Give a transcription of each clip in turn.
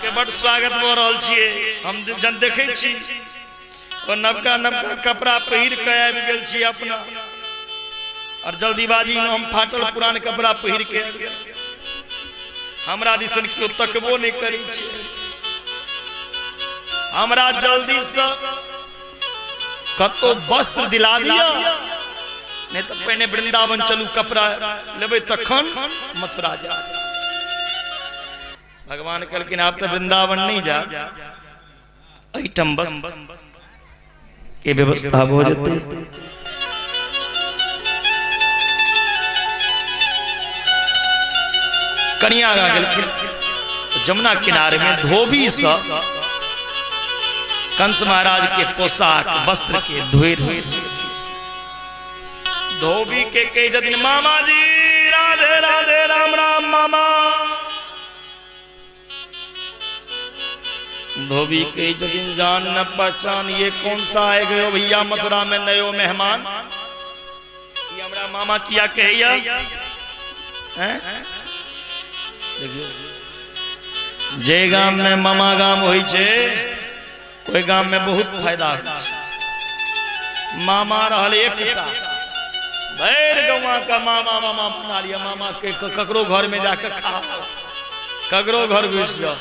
अहाँके बड्ड स्वागत भऽ रहल छियै। हम जन देखै छी ओ नवका नवका कपड़ा पहिर कऽ आबि गेल छी अपना, और जल्दीबाजीमे हम फाटल पुरान कपड़ा पहिर के आबि गेल। हमरा दिसन केओ तकबो नहि करै छै। हमरा जल्दीसँ कतौ वस्त्र दिला दिअ, नहीं तो पहिने वृंदावन चलू, कपड़ा लेबै तखन मथुरा जा। भगवान कहलखिन आब तऽ वृंदावन नहीं जा, एहिठाम वस्त्र के व्यवस्था भऽ जेतै। कनिया आगा गेलखिन, जमुना किनारे में धोबी से कंस महाराज के पोशाक वस्त्र के धोए रहल छलखिन। धोबी के कहे छथिन मामा जी राधे राधे, राम राम मामा। धोबी कहे छथिन जान न पहचान, ये कौन सा आए गयो भैया मथुरा में नयो मेहमान, ये हमरा मामा किया कहैया हैं? देखियो जे गाम में मामा गाम होइ छै ओहि गाम में बहुत फायदा होइ छै। मामा रहल एकटा, भरि गौआ का मामा मामा बना लिया। मामा के ककरो घर में जाके खाओ, ककरो घर घुस जाओ।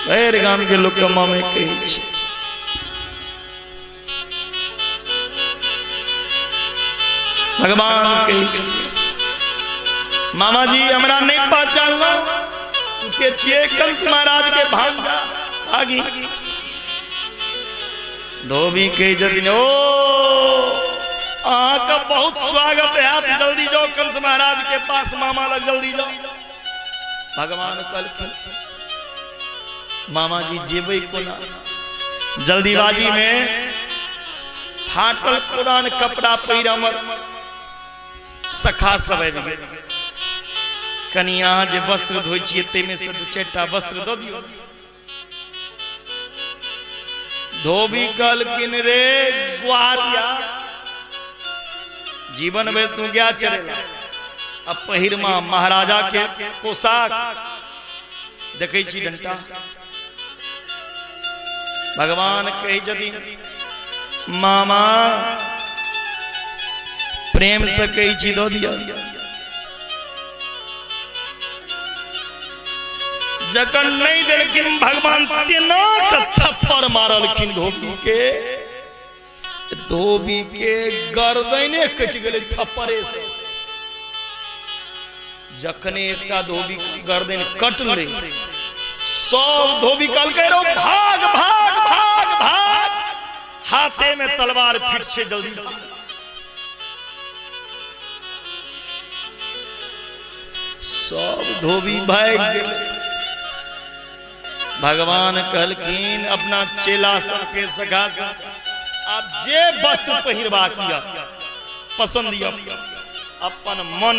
भरि गाम के लोग के मामे कहै छै। भगवान कहै छथिन मामा जी हमरा नहीं पहचानलो, के छियै कंस महाराज के भांजा भागी। धोबी कहै छथिन ओ अहाँके बहुत स्वागत है, जल्दी जाओ कंस महाराज के पास, मामा लग जल्दी जाओ। भगवान कहलखिन मामा जी जेबै कोना, जल्दीबाजी में फाटल पुरान कपड़ा पहिर हमर सखा सब आबि गेल। कनि अहाँ जे वस्त्र धोइ छियै ताहिमे से दू चारि टा वस्त्र दऽ दियौ। धोबी कहलखिन रे ग्वारिया, जीवन भरि तू गया चलेला, अब पहिरमा महाराजा के पोशाक, देखै छी डंटा। भगवान कहै छथिन मामा प्रेम से कहै छी दऽ दिअ। जखन नहीं देलखिन भगवान तेना के थप्पड़ मारलखिन धोबी के, धोबी के गर्दने कटि गेलै थप्पड़े से। जखने एकटा धोबी के गर्दन कटलै, सब धोबी कहलकै रो भाग भाग भाग भाग, हाथे में तलवार फिट छै जल्दी। सब धोबी भागि गेलै। भगवान कहलखिन अपना चेला सबके सखा सब, आब जे वस्त्र पहिरबाक यऽ पसंद यऽ अपन मन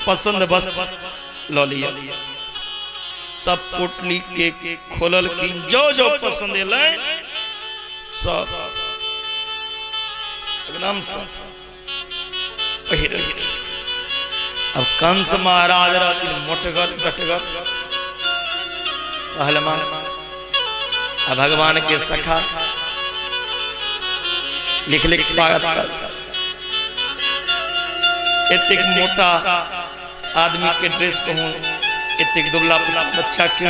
पसंद वस्त्र लऽ लिअ। सब पोटली के खोललखिन, जो जो पसंद एलै सब एकदम सब पहिरलखिन। अब कंस महाराज रहथिन मोटगर गटगर पहलवान, आ भगवान के सखा लिख लिख पागत एतेक मोटा आदमी के ड्रेस कहूँ, एतेक दुबला पुतला बच्चा के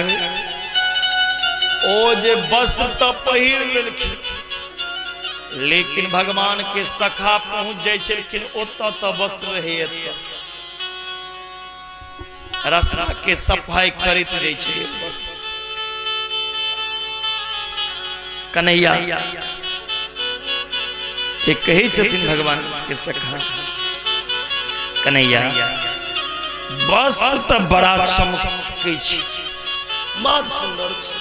ओ जे वस्त्र त पहिर लेलखिन, लेकिन भगवान के सखा पहुंच जाइ छलखिन ओतऽ तऽ वस्त्र रहे, एतऽ रास्ता के सफाई करैत जाइ छलै वस्त्र। कन्हैया के कहै छथिन भगवान के सखा कन्हैया, वस्त्र तऽ बड़ा चमकै छै, बड़ सुन्दर छै,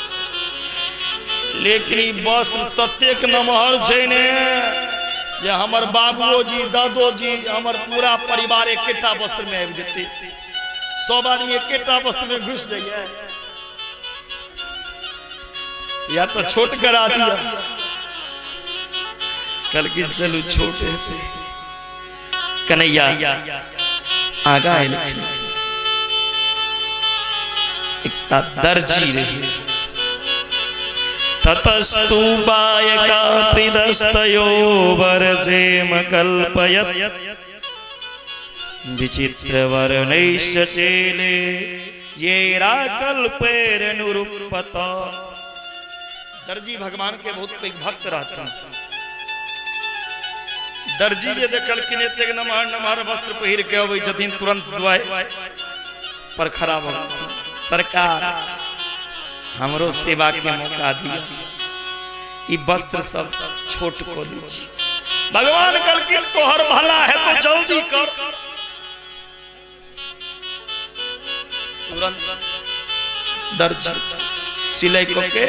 लेकिन ई वस्त्र ततेक नमहर छै ने जे हमर बाबुओ जी दादो जी हमर पूरा परिवार एकेटा वस्त्र में आबि जेतै, सब आदमी एकेटा वस्त्र में घुसि जाइए, या तो छोट करा दिया। कहलखिन चलू छोट हेतै। कन्हैया आगा एलखिन। एकटा दर्जी रही। ततस्तु बायका प्रिदस्तयो वरसेम कल्पयत विचित्र वर्णैश्च चेले ये राकल्पेरनुरूपत। दर्जी भगवान के बहुत पैघ भक्त रहथिन। दर्जी जे देखलखिन एतेक नमहर नमहर वस्त्र पहिर के अबै छथिन, तुरंत दुआरि पर खड़ा भऽ गेलखिन। सरकार हमरो सेवा के मौका दिया, ई वस्त्र सब छोट कऽ दै छी। भगवान कहलखिन तोहर भला है तो जल्दी कर। तुरंत दर्जी सिलाई कऽ के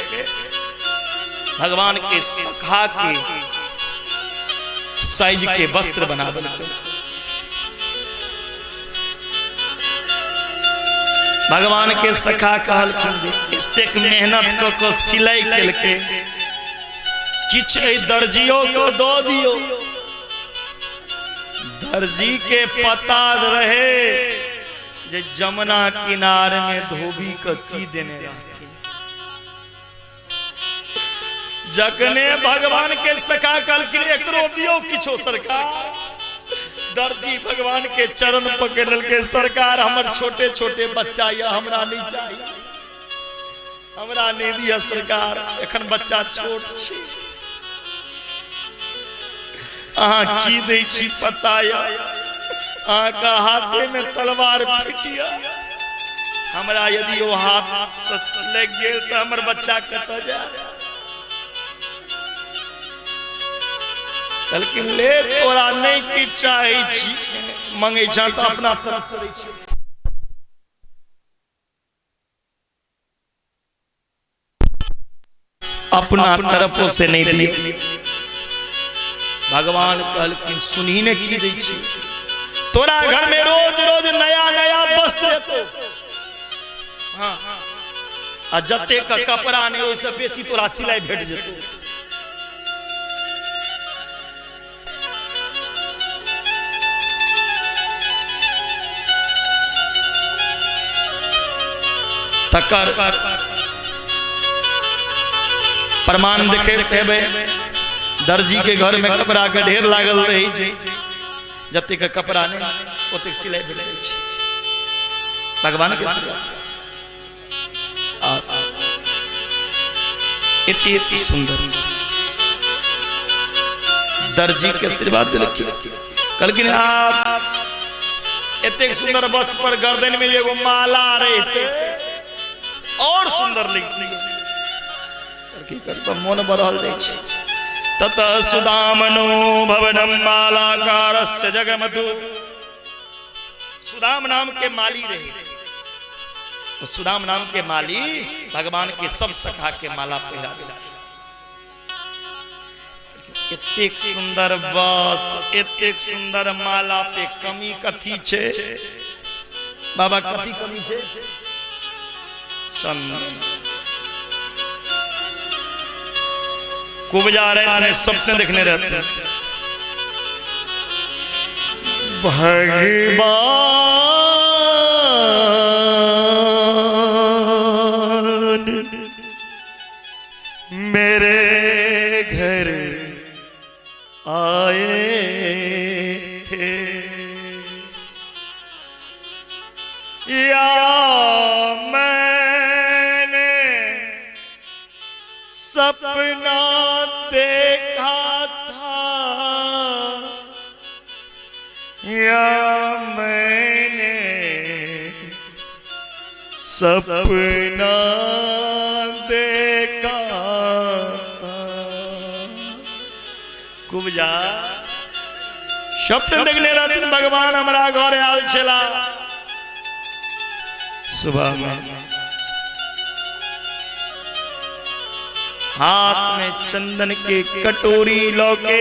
भगवान के सखा के साइज के वस्त्र बना देलकै। भगवान के सखा कहलखिन जे एतेक मेहनत कऽ कऽ सिलाई केलकै, किछु एहि दर्जियो को दऽ दियौ। दर्जी के पता रहे जे जमुना किनार में धोबी के की देने रहथिन। जखने भगवान के सखा कहलखिन एकरो दियौ किछो सरकार, दर्जी भगवान के चरण पकड़ लेलकै, सरकार हमर छोटे छोटे बच्चा यऽ, हमरा नहीं चाहिए, हमरा नहीं दिअ सरकार, एखन बच्चा छोट छै, अहाँ की दै छी पता यऽ, अहाँके हाथे में तलवार फिट यऽ, हमरा यदि ओ हाथ से लागि गेल तऽ हमर बच्चा कतऽ जायत। कहलखिन ले तोरा नहीं की चाहे छी, मंगे छा तऽ अपना तरफ से दै छियौ। अपना तरफो से नहीं दियो। भगवान कहलखिन सुनही ने की दै छी, तोरा घर में रोज रोज नया नया वस्त्र एतौ, हाँ, आ जतेक कपड़ा नहीं ओहिसँ बेसी तोरा सिलाई भेट जेतौ। तकर प्रमाण देखे हेबै, दर्जी के घर में कपड़ा के ढेर लागल रहे छै, जतेक कपड़ा नहीं ओतेक सिलाई भेट जाइ छै। भगवान के सेवा एते सुंदर दर्जी के आशीर्वाद देलखिन। कहलखिन आप एतेक सुंदर वस्त्र पर गर्दन में एगो माला रहते और सुंदर लगती। की करब, मोन बढ़ल जाइ छै। तत सुदामनो भवनम मालाकारस्य जगमधु। सुदाम नाम के माली रहे, वो सुदाम नाम के माली भगवान के सब सखा के माला पहिरा देलखिन। एतेक सुंदर वस्त्र, एतेक सुंदर माला पे कमी कथी छै बाबा, कथी कमी छै? चंदन। कुबजा रात में सपने देखने रहते हैं, भगवान मेरे घर आए थे, या मैंने सपना देखा था, या मैंने सपना देखा था। कुबजा स्वप्न देखने रहथिन भगवान हमरा घर आयल छला। सुबह में हाथ में चंदन के कटोरी लौके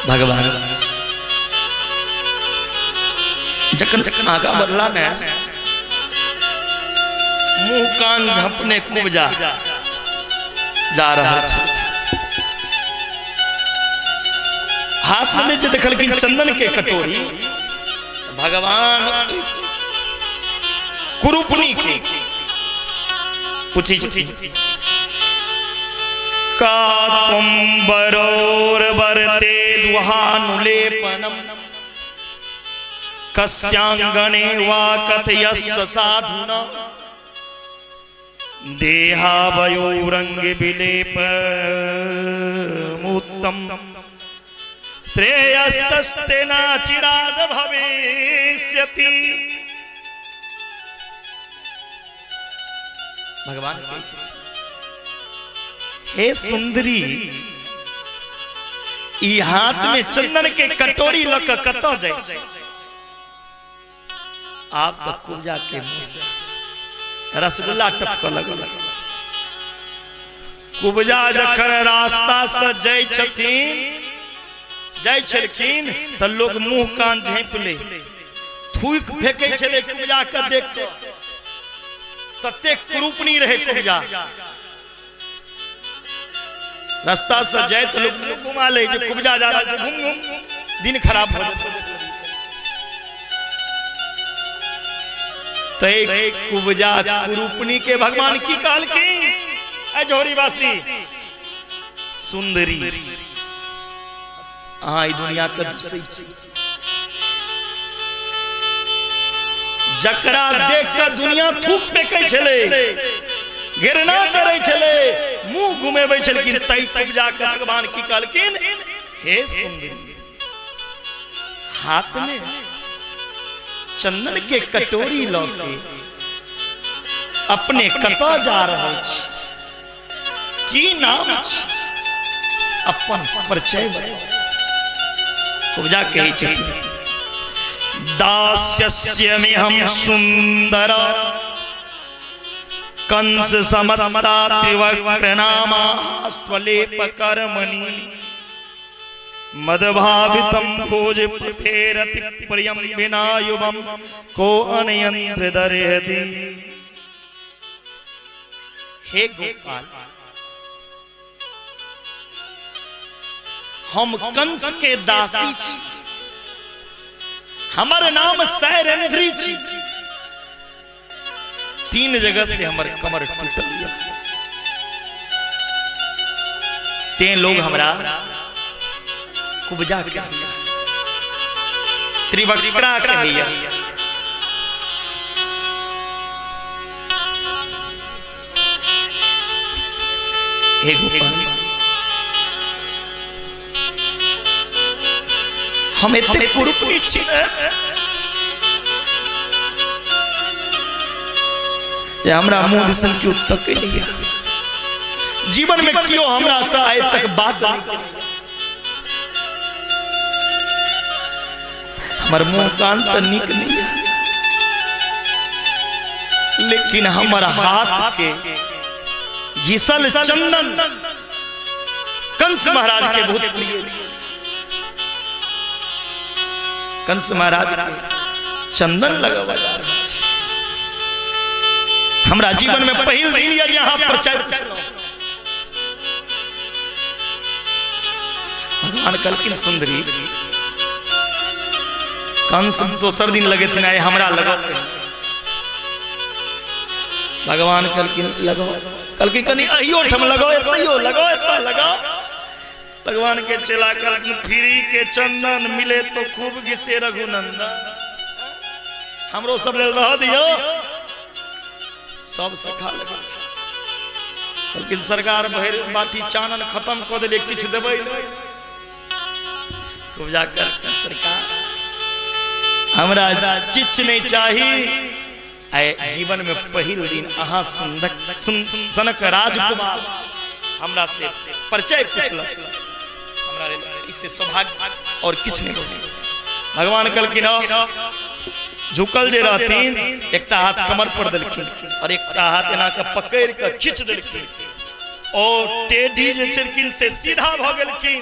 भगवान जखन आगा बढ़ला ने, मुंह कान झपने कुबजा जा रहल छै, हाथ में जे देखलखिन चंदन के कटोरी, भगवान कुरूपनी के पूछी छथिन, का तुम बरोर बरते दुहानुलेपनम कस्यांगणे वा कथयस्व साधुना देहावयोरंग विलेप मुत्तम श्रेयस्तस्ते न चिराद भविष्यति। भगवान कहै छथिन, हे सुंदरी, ई हाथ में चंदन के कटोरी ल के कतऽ जाइ छै? आब तऽ कुबजा के मुंह से रसगुल्ला टपकऽ लगल। कुबजा जखन रास्ता से जाइ छथिन, जाइ छलखिन, तऽ लोग मुंह कान झाँपि ले, थूक फेकै छलै कुबजा के देख कऽ, ततेक कुरूपनी रहे कुबजा। रास्ता से जाय तऽ लोग मुंह घुमा ले जे कुबजा जा रहल छै, घुम घुम दिन खराब भऽ जेतै। तै कुबजा कुरूपनी के भगवान की कहलखिन, ए झोरीवासी सुंदरी, अहाँ ई दुनिया के दुसै छी, जकरा देख के दुनिया थूक फेकै छलै, घृणा करै छलै, मुंह घुमेबै छलखिन, तै कुबजा के भगवान की कहलखिन, हे सुंदरी, हाथ में चंदन के कटोरी लऽ के अपने कतऽ जा रहल छी, की नाम छी, अपन परिचय बताउ। कुबजा कहै छथिन, दास्यस्य हम सुंदर कंस समत्ता त्रिवक्र नामा स्वलेप कर्मणि मदभावितं भोजपतेरति प्रियं विना युवम को अनयंत्र दरेहति। हे गोपाल, हम कंस के दासी छी, हमर नाम सैरंध्री छी, 3 जगह से हमर कमर टूटल यऽ, ते लोग हमरा कुबजा कहैया, त्रिवक्रा कहैया। हे गोपाल, हम एते कुरूपनी छी ने जे हमरा मुंह दिसन केओ तकै नहीं है। जीवन में केओ हमरा से आइ तक बात नहीं केने। हमर मुंह कान तऽ नीक नहीं है, लेकिन हमर हाथ के घिसल चंदन कंस महाराज के बहुत प्रिय छै। कंस महाराज के चंदन लगावा जा रहल छै। हमरा जीवन में पहिल दिन यऽ जे अहाँ परिचय पुछलहुँ। भगवान कहलखिन, सुंदरी, कंस दोसर दिन लगेथिन, आइ हमरा लगल। भगवान कहलखिन लगाओ, कहलखिन कनि अहियो ठाम लगाओ, एतहियो लगाओ, एतऽ लगाओ। भगवान के चेला कहलखिन, फ्री के चंदन मिले तो खूब घिसे रघुनंदन, हमरो सब लेल रह दियो। सब सखा लगल, कहलखिन सरकार भरि बाटी चानन खत्म कऽ देलियै, किछु देबै नहि। कुबजा कहलखिन, सरकार हमरा किछु नहि चाही, आइ जीवन में पहिल दिन अहाँ सनक राजकुमार हमरा से परिचय पूछलक, हमरा लेल इससे सौभाग्य और किछु नहि भऽ सकैत। भगवान कहलखिन, झुकल जे रहथिन, एकटा हाथ कमर पर देलखिन और एकटा हाथ एना के पकड़ि के खींच देलखिन, और टेढ़ी जे छलखिन से सीधा भऽ गेलखिन।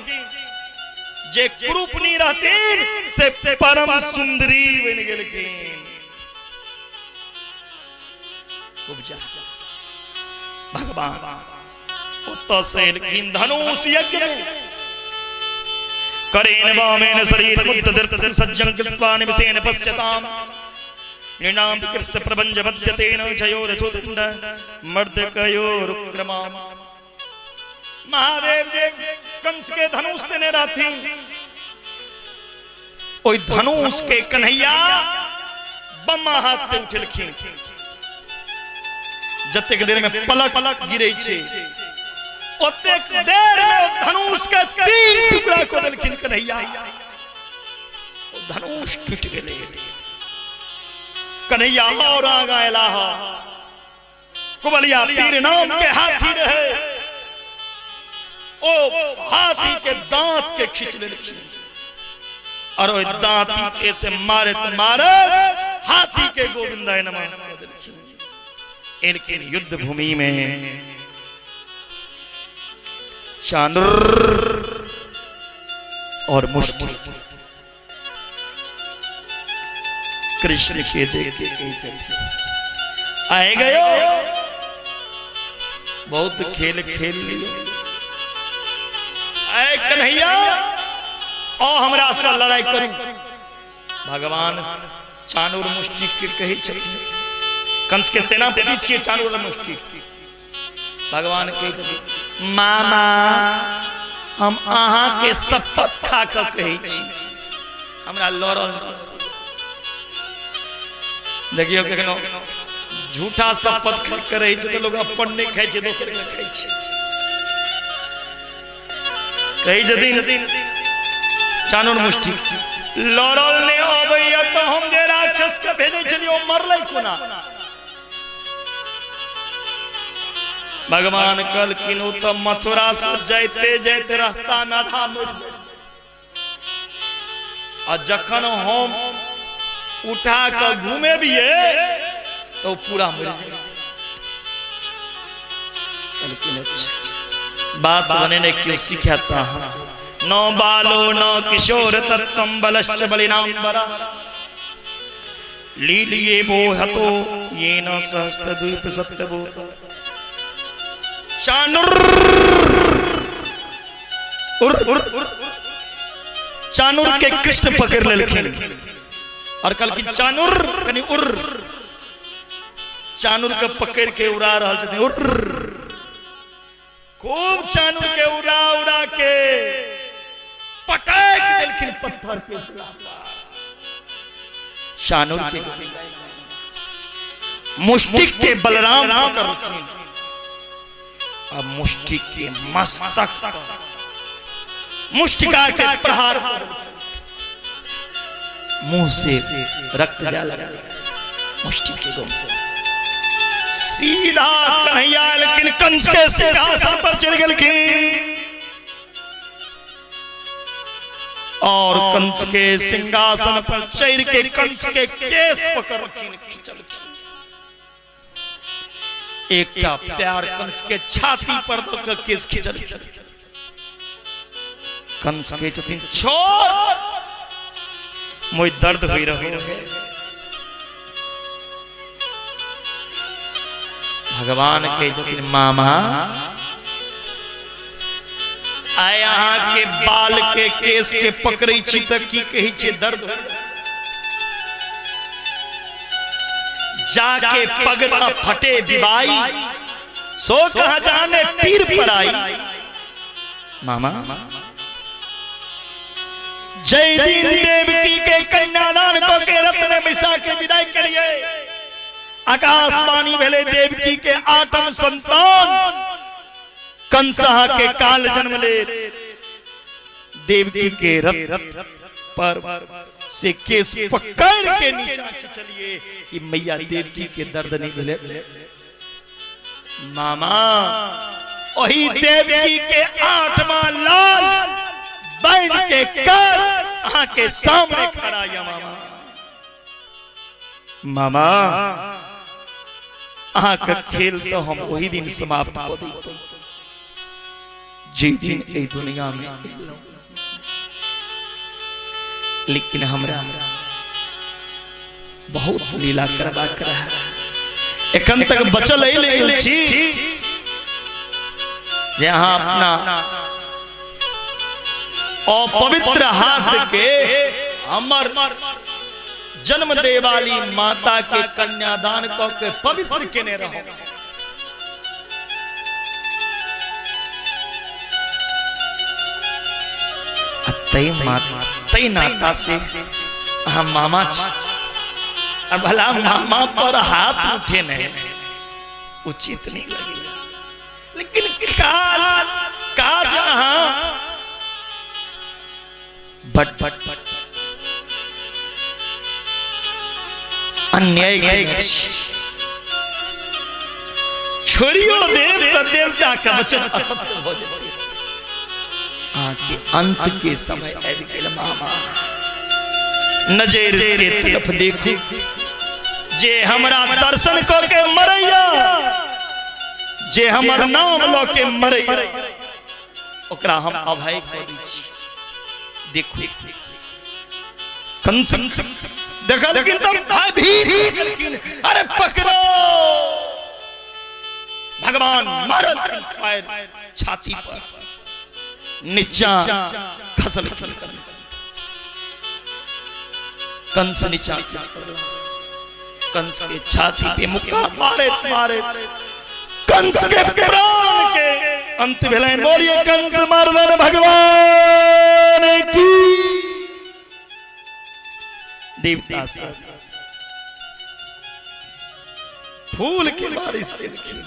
जे कुरूपनी रहथिन से परम सुंदरी बनि गेलखिन। उपजा भगवान ओतऽ से एलखिन धनुष यज्ञ में। करेन वामेन शरीर मुद्दतीर्थं सज्जं कृत्वा निमिषेन पश्यताम नृणाम कृष्ण प्रभंज मध्यतेन जयोरथुदंड मर्दकयोरुक्रमाम। महादेव जे कंस के धनुष देने रहथिन, ओहि धनुष के कन्हैया बम्मा हाथ से उठेलखिन। जतेक देर में पलक गिरे छै ओतेक देर में ओ धनुष के 3 टुकड़ा कऽ देलखिन कन्हैया। ओ धनुष टूटि गेलै। कन्हैया और आगा एला ह, कुबलिया पीर नाम के हाथी रहे, ओ हाथी के दांत के खींच लेलखिन और ओहि दांती के से मारत मारत हाथी के गोविंदाय नमः कऽ देलखिन। एलखिन युद्ध भूमि में चानूर और मुष्टि कृष्ण के देख के कही चलते आए गयो, बहुत खेल खेल लियो। आए कन्हैया ओ हमरा से लड़ाई करू। भगवान चानूर मुष्टि के कही छथिन, कंस के सेनापति छियै चानूर मुष्टि। भगवान कहै छथिन मामा हम अहाँ के शपथ खा कऽ कहै छी हमरा लड़ल नहि। देखियौ कखनो झूठा शपथ खा कऽ रहै छै तऽ लोक अपन नहि खाइ छै, दोसर के खाइ छै। कहै छथिन चानूर मुष्टि लड़ल नहि अबैया तऽ हम जे राक्षस के भेजै छलियै ओ मरलै कोना? भगवान कहलखिन ओ तऽ मथुरा से जाइते जाइते रास्ता में आधा मरि गेल, आ जखन हम उठा कऽ घुमेबियै तऽ ओ पूरा मरि जाय। कहलखिन अच्छा बात बनेने क्यों सीखा तऽ अहाँ से। न बालो न किशोर तत्वम बलश्च बलिनाम बरा लीलिये वो हतो ये न सहस्त्र द्वीप सत्यभूत। चानुर चानुर के कृष्ण पकड़ लेलखिन और कहलखिन चानुर कनि उर। चानुर के पकड़ के उड़ा रहल छथिन उर, खूब चानुर के उड़ा उड़ा के पटक देलखिन पत्थर के शिला पर। चानुर के मुष्टिक के बलराम पकड़लखिन अब मुष्टिक के मस्तक पर मुष्टिका के प्रहार, मुंह से रक्त जा लगा मुष्टिक के गम। सीधा कन्हैया लेकिन कंस के सिंहासन पर चढ़ गेलखिन और कंस के सिंहासन पर चढ़ के कंस के केस पकड़लखिन, खिंचलखिन। एकटा प्यार कंस के छाती पर दऽ के केस खिंचलखिन। कंस के छथिन छोड़, मोय दर्द होइ रहो है। भगवान के छथिन मामा आय अहाँ के बाल के केस के पकड़ै छी तऽ की कहै छै दर्द होइ। जाके पगना फटे बिबाई सो कहा जाने पीर पर आई। मामा जय दिन देवकी के कन्यादान को के रथ में बैसा के विदाई के लिए आकाशवाणी भेले देवकी के आठम संतान कंसहा के काल जन्म ले। देवकी के रथ पर से केस पकड़ के नीचा खिंचलिए कि मैया देवकी के दर्द नहीं भेले। मामा वही देवकी के आठवां लाल बन के कर अहाँ के सामने खड़ा या मामा। मामा अहाँ के खेल तो हम वही दिन समाप्त कऽ दैतहुँ जे दिन एहि दुनिया में एलहुँ। लेकिन हमरा बहुत लीला करबाक रहे। एखन तक बचल एहि छी जे अहाँ अपना अपवित्र हाथ के हमर जन्म देवाली माता के कन्यादान क के पवित्र केने रहो। तै नाता से अहाँ मामा छी, आ भला मामा पर हाथ उठे नहीं उचित नहीं लगे, लेकिन काल काज अहाँ बट बट अन्याय केने छी। छोड़ियो देव त देवता के वचन असत्य भ जेतै। अहाँके अंत के समय आबि गेल मामा, नजर के तरफ देखू, जे हमरा दर्शन क के मरैया, जे हमर नाम ल के मरैया, ओकरा हम अभय क दै छी। देखू कंस देखलखिन तब भयभीत गेलखिन, अरे पकड़ो। भगवान मारलखिन पैर छाती पर, नीचा खसलखिन कंस। कंस नीचा खस पड़ला, कंस के छाती पे मुक्का मारैत मारैत कंस के प्राण के अंत भेलनि। बोलिए कंस मारलन भगवान की। देवता सब फूल के बारिश केलखिन।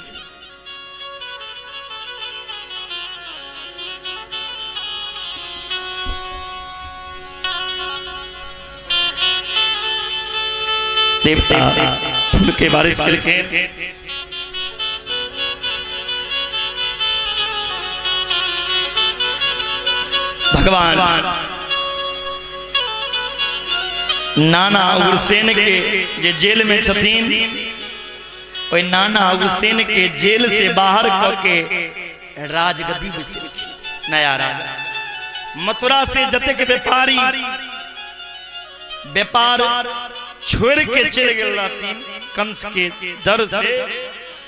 देवता फूल के बारिश केलखिन। भगवान नाना उग्रसेन के जे जेल में छथिन, ओहि नाना उग्रसेन के जेल से बाहर क के राजगद्दी बैसेलखिन। नया राजा मथुरा से जतेक व्यापारी व्यापार छोड़ के चल गेल रहथिन कंस के डर से,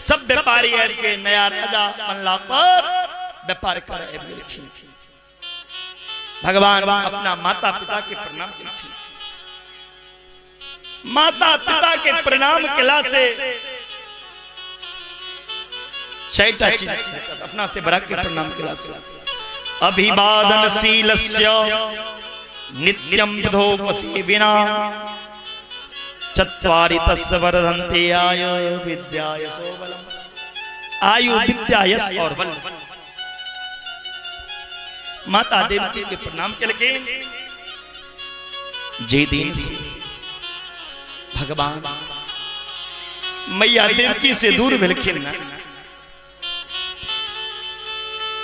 सब व्यापारी आबि के नया राजा बनला पर व्यापार कर आबि गेलखिन। भगवान अपना माता पिता के प्रणाम केलखिन। माता पिता के प्रणाम केला से चारिटा चीज अपना से बड़ा के प्रणाम केला से अभिवादनशीलस्य नित्यं विधोपसेविना चत्वारि तस्य वर्धन्ते आय विद्या यशो बलम्। आयु विद्या यश और बल। माता देवकी के प्रणाम केलखिन। जे दिन से भगवान मैया देवकी से दूर भेलखिन ना,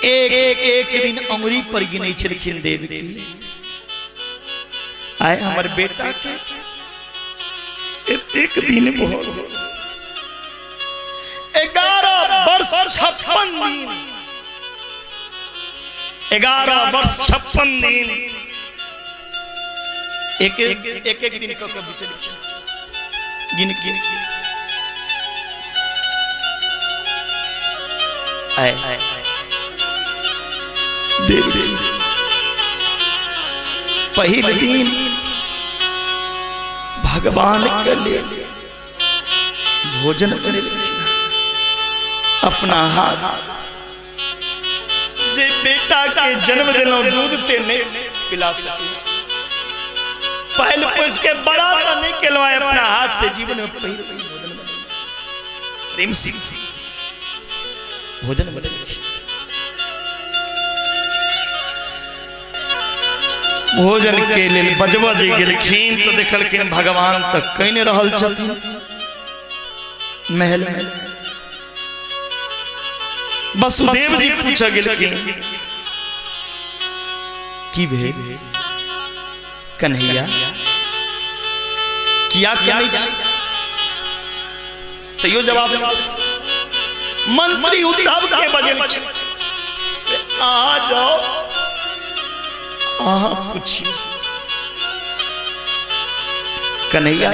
एक एक दिन अंगुरी पर गिनै छलखिन देवकी, आए हमर बेटा के एतेक दिन भऽ गेल, 11 वर्ष 56 दिन, 11 वर्ष 56 दिन एक एक एक एक दिन कऽ के बितेलखिन गिन के। आए देवकी पहिल दिन भगवान के लेल भोजन बनेलखिन अपना हाथ से। जे बेटा के जन्म देलहुँ दूध ते नहीं पिला सकी, पहल पोस के बड़ा तो नहीं केलहुँ, अपना हाथ से जीवन में पहिल पहिल भोजन बनेलखिन, प्रेम से भोजन बनेलखिन। भोजन के लेल बजबऽ जे गेलखिन तो देखलखिन भगवान तऽ कनि रहल छथिन महल में। वसुदेव जी पूछऽ गेलखिन की भेल कन्हैया, किया कनै छी? तैयो जवाब मंत्री उद्धव के बजेलखिन, अहाँ जाओ अहाँ पूछियो। कन्हैया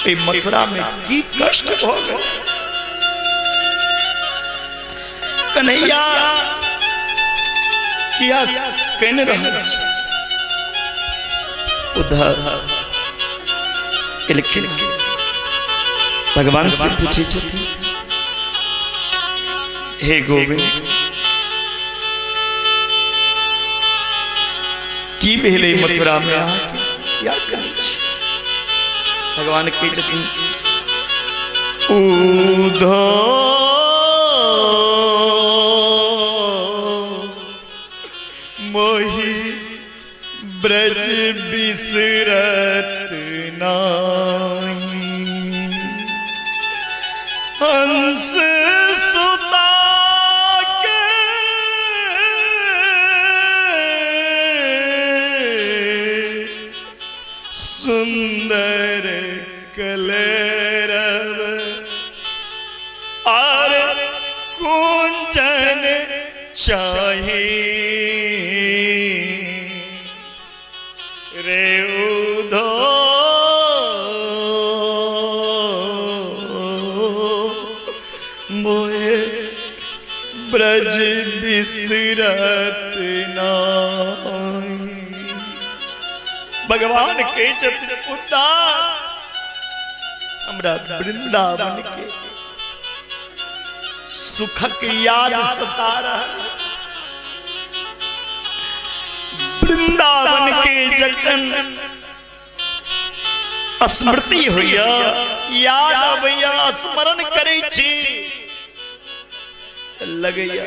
के मथुरा में की कष्ट हो गए। कन्हैया किया कन रहल छै। उधर एलखिन, भगवान से पूछे छथिन, हे गोविंद, की भेलै मथुरा में अहाँके, किया करै छी? भगवान कहै छथिन, उधो मोहि ब्रज बिसरत नाही, हंस सुता के सुंदर कलरव और कुंजन चाही रे उधो मोहे ब्रज बिसरत नाही। भगवान के छथिन, उद्धार हमरा वृंदावन के सुखक याद सता रहल। वृंदावन के जखन स्मृति होइया, याद अबैया, स्मरण करै छी, लगैया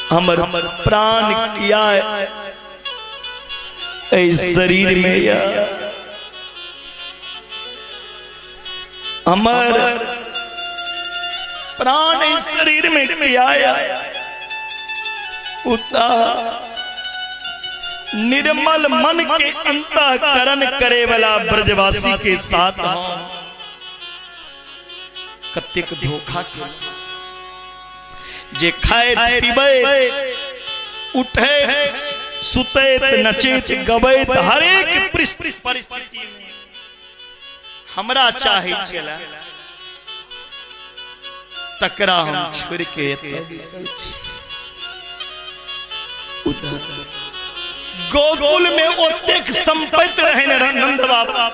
हमर प्राण किया एहि शरीर में या, हमर प्राण एहि शरीर में किया या। उता निर्मल मन के अंतःकरण करे वाला ब्रजवासी के साथ हम कतेक धोखा के, जे खाए पीबे उठे सुतैत नचैत गबैत हरेक परिस्थिति में हमरा चाहे छला, तकरा हम छोड़ के एतऽ बैसल छी। उधर गोकुल में ओतेक संपत्ति रहे नंद बाबा,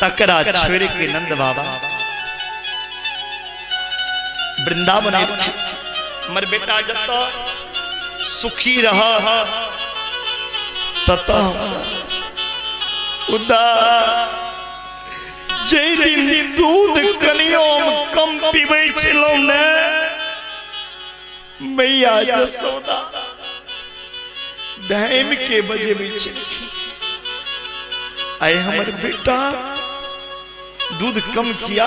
तकरा छोड़ के नंद बाबा वृंदावन। हमर बेटा जत सुखी रह तत उदार। जे दिन दूध कनियो कम पीबै छलहुँ ने, मैया जसोदा धैम के बजेबै छलखिन, आइ हमर बेटा दूध कम किया,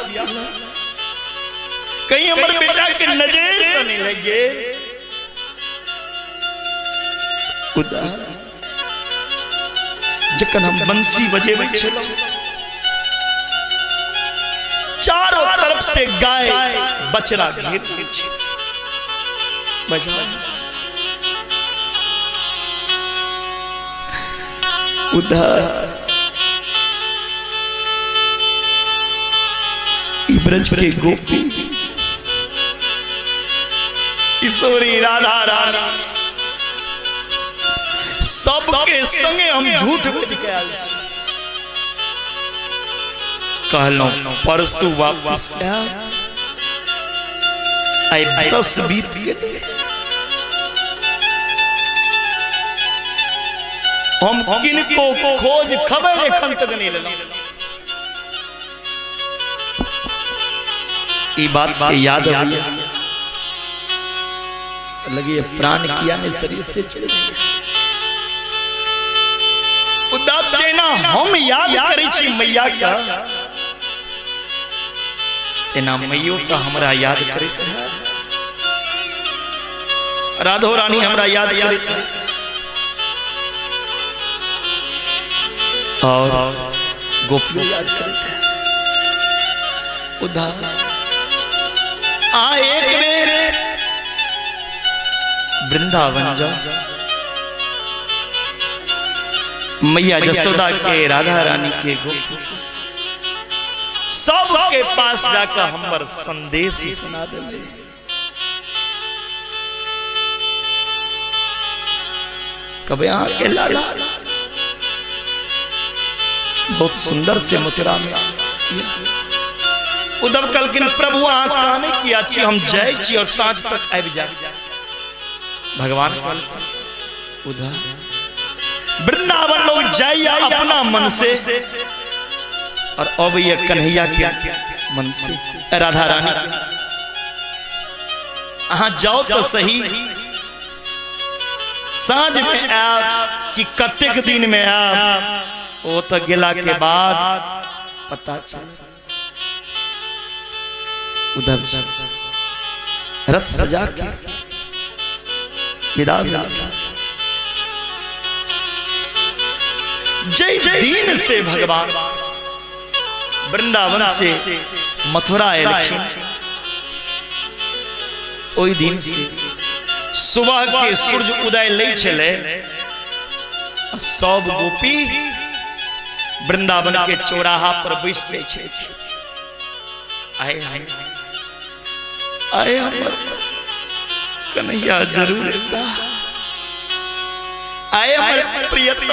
कहीं हमर बेटा के नजर तो नहीं लगे। उदार जखन हम बंसी बजेबै छलहुँ, चारों तरफ से गाय बछड़ा घेर लै छै, बजाओ। उधर ब्रज के गोपी किशोरी राधा रानी सबके संगे हम झूठ बज के आयल छी। कहलहुँ परसू वापस आयब, आइ 10 बीत गेलै, हम किनको खोज खबर एखन तक नहीं लेलहुँ। ई बात के याद अबैया, लगी प्राण किया ने शरीर से चले गए। उद्धव जेना हम याद करै छी मैया का, तेना मैयो तो हमरा याद करैत है, राधो रानी हमरा याद करैत है, और गोपियों याद करैत है। उद्धव आ एक बेर वृंदावन जाओ, मैया जसोदा के, राधा रानी के, गोपी सबके पास जाकर हमर संदेश सुना देबै। कबे अहाँ के लाला बहुत सुंदर से मथुरा में। उद्धव कहलखिन प्रभु अहाँ काने किया छी, हम जाइ छी और साँझ तक आबि जायब। भगवान कहलखिन उद्धव वृंदावन लोग जाइए अपना मन से और अबैया कन्हैया के मन से, राधा रानी अहाँ जाओ तो सही, साँझ में आयब कि कतेक दिन में आयब, वो तो गेला के बाद पता चल। उद्धव जी रथ सजा के विदा विदा। जय दिन से भगवान वृंदावन से मथुरा एलखिन, ओहि दिन से सुबह के सूर्य उदय लै छलै, सब गोपी वृंदावन के चौराहा पर बैस जाइ छलखिन। आए आए हमर कन्हैया जरूर एता, आए हमर प्रियतम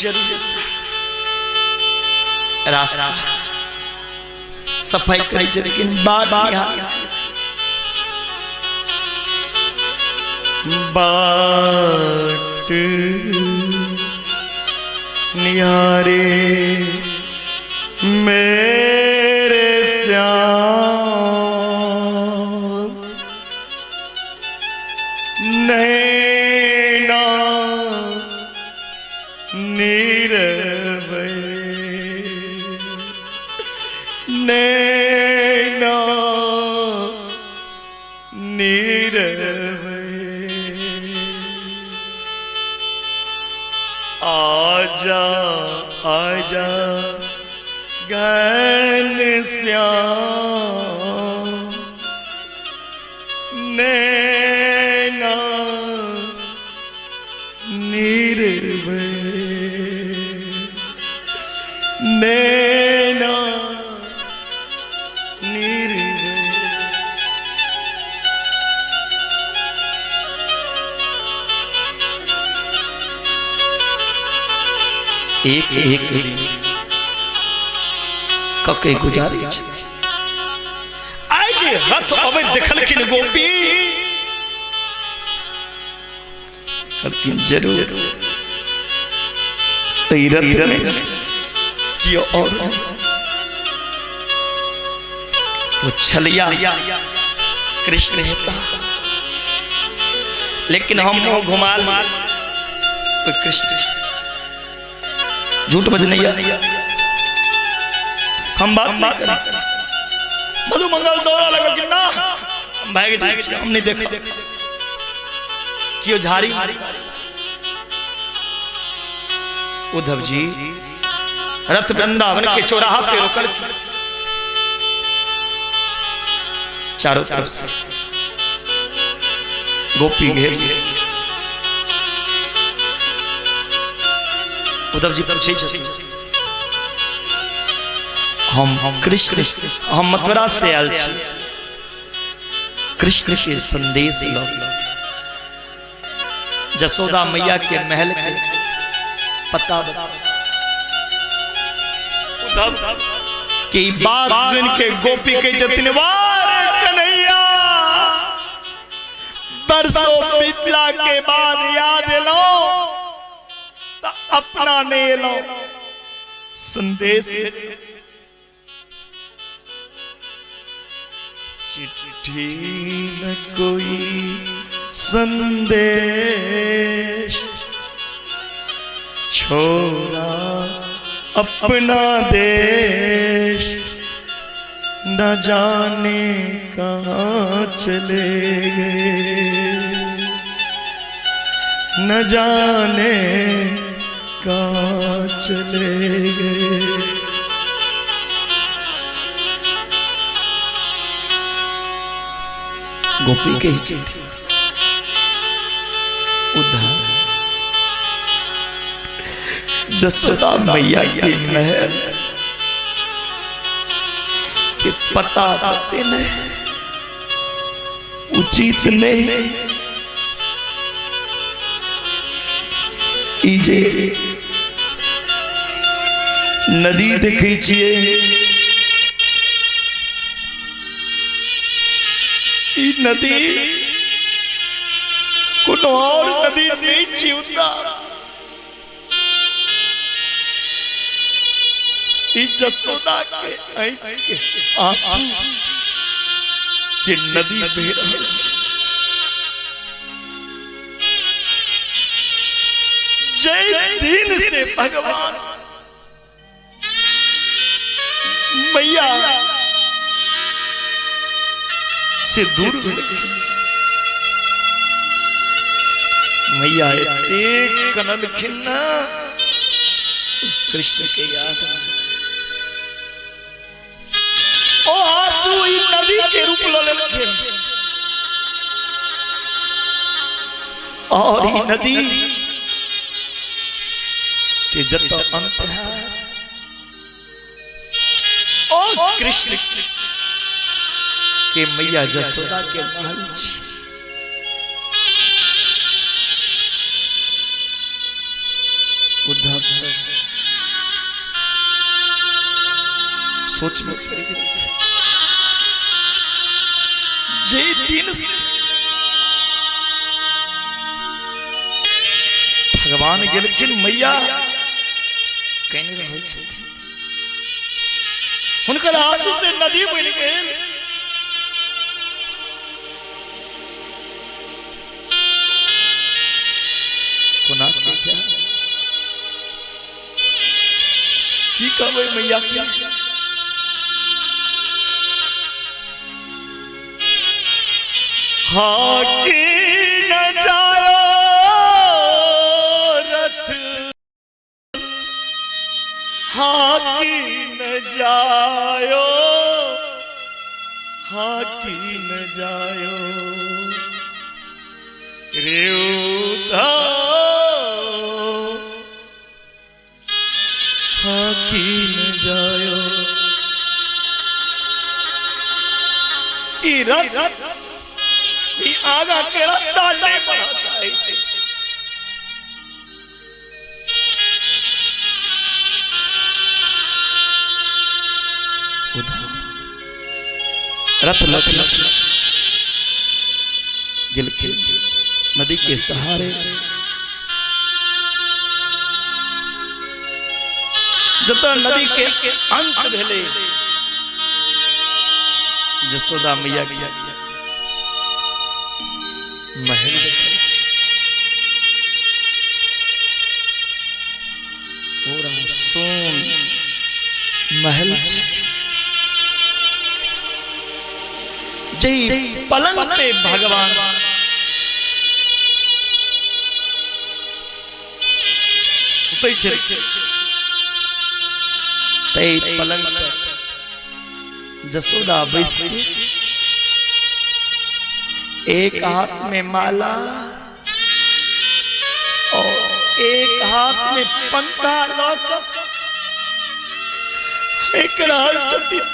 जरूर एता। रास्ता सफाई करै छै लेकिन बाट निहारै छै। बाट निहारे मेरे श्याम, नैना नीरवे, नैना नीरवे। आजा आजा घन श्याम, नैना नीरवे, नैना नीरवे। एक एक दिन कके गुजारै छथि। आइ जे रथ अबैत देखलखिन गोपी, कहलखिन जरूर एहि रथ में कियो और वो छलिया कृष्ण हेता, लेकिन हम मुँह घुमा तो कृष्ण झूठ बजनैया, हम बात नहीं करें। मधु मंगल दौड़ा लगल कि ना हम भाग जाइ, हम नहीं देखा कियो झाड़ी। उद्धव जी रथ वृंदावन के चौराहा पे रोकल, चारों तरफ से गोपी घेर। उद्धव जी पूछे छथिन हम कृष्ण, हम मथुरा से आयल छी, कृष्ण के संदेश लऽ जसोदा मैया के महल के पता बता। उद्धव के बात सुन के गोपी के छथिन वाह कन्हैया, बरसों बीतला के बाद याद एलो अपना नहीं एलो संदेश। चिट्ठी न कोई संदेश, छोड़ा अपना देश, न जाने कहाँ चले गए, न जाने कहाँ चले गए। गोपी के ही थी उद्धव, जसोदा मैया के महल के पता बतेने उचित नहीं। ई जे नदी देखै छियै, ई नदी कोनो और नदी नहीं छी। ई जसोदा के आँखि के आंसू के नदी बहि रहल छै। जय दिन से भगवान मैया से दूर भेलखिन, मैया एतेक कनलखिन ना, कृष्ण के याद ओ आंसू ई नदी के रूप ल लेलखिन और ई नदी के जत अंत है ओ कृष्ण के मैया जसोदा के महल छी। उद्धव सोच में पड़ गए। जे दिन से भगवान गेलखिन मैया कनि रहल छथिन, हुनकर आंसू से नदी बनि गेल। कोना के जाय, की कहबै मैया के? हाकी न जायो रथ, हाकी न जायो, हाकी न जायो रे उद्धव, हाकी न जायो। ई रथ ई आगा के रास्ता नहीं बढ़ा चाहे छै। रथ लख गेलखिन नदी के सहारे। जब नदी के अंत भेले जसोदा मैया के महल देखल, पूरा सोन महल छै। जई पलंग पे भगवान सुतै छै, तै पलंग पर जसोदा बैस के एक हाथ में माला और एक हाथ में पंखा लऽ एक रहल छथिन,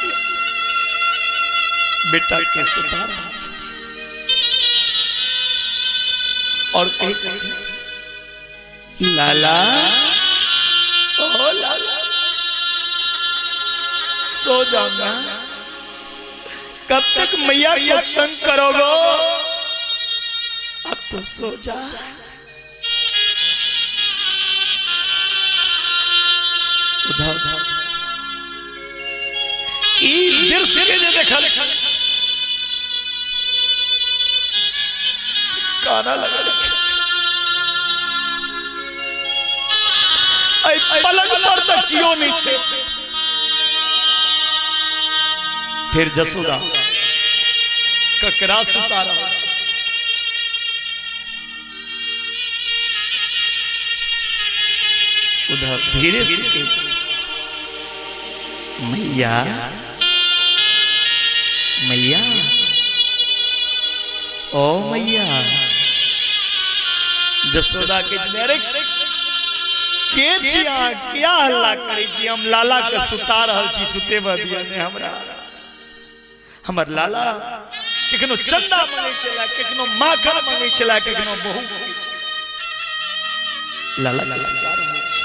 बेटा के सुता रहल छथिन और कहै छथिन लाला ओ लाला सो जाना, कब तक मैया को तंग करोगे, अब तो सो जा। उधर ई दृश्य के जे देखल काना लगल, पलंग पर तक कियो नहीं छे। फिर जसोदा ककरा सुता रहा, उधर धीरे से कह मैया मैया ओ मैया। जसोदा के अरे के छी अहाँ, किया हल्ला करै छी? हम लाला के सुता रहल छी, सुतेबऽ दिअ ने हमरा। हमर लाला केखनो चंदा मंगै छला, केखनो माखन मंगै छला, केखनो बहु मंगै छला। लाला के सुता रहल छी।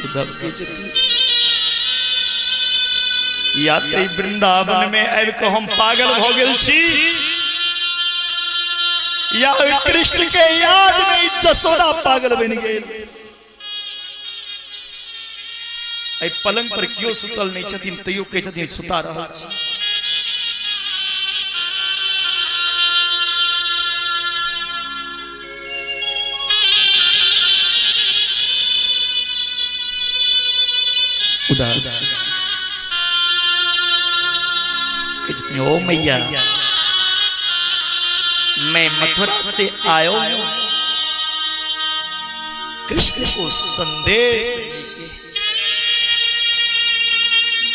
उद्धव कहै छथिन, या तऽ वृंदावन में आबि कऽ हम पागल भऽ गेल छी, या कृष्ण के याद में ई जसोदा पागल बनि गेल। एहि पलंग पर केओ सुतल नहि छथिन, तैयो कहै छथिन सुता रहल छी। उधर कहै छथिन, ओ मैया, मैं मथुरा से आयो हूं कृष्ण को संदेश लेके।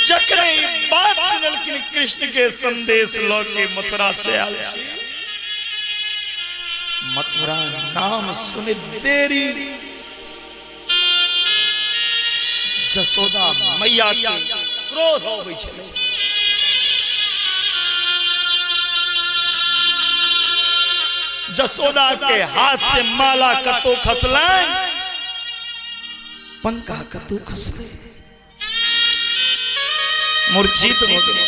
जखने ई बात सुनलखिन, कृष्ण के संदेश लऽ के मथुरा से आयल छी, मथुरा नाम सुने देरी जसोदा मैया के क्रोध अबै छलै। जसोदा के हाथ से माला कतौ खसलनि, पंखा कतौ खसलै, मूर्छित भऽ गेलै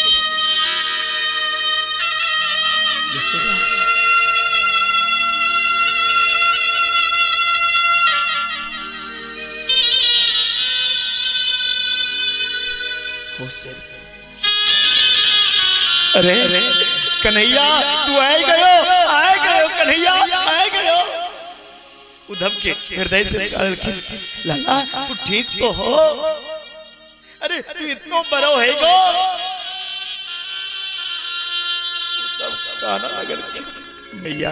जसोदा। होश। अरे कन्हैया, तू आए गयो, आए गयो कन्हैया, आए गयो। उद्धव के हृदय से निकालखिन, लाला तू ठीक तो हो? अरे तू इतनो बड़ो है गो। उद्धव काना लगल, मैया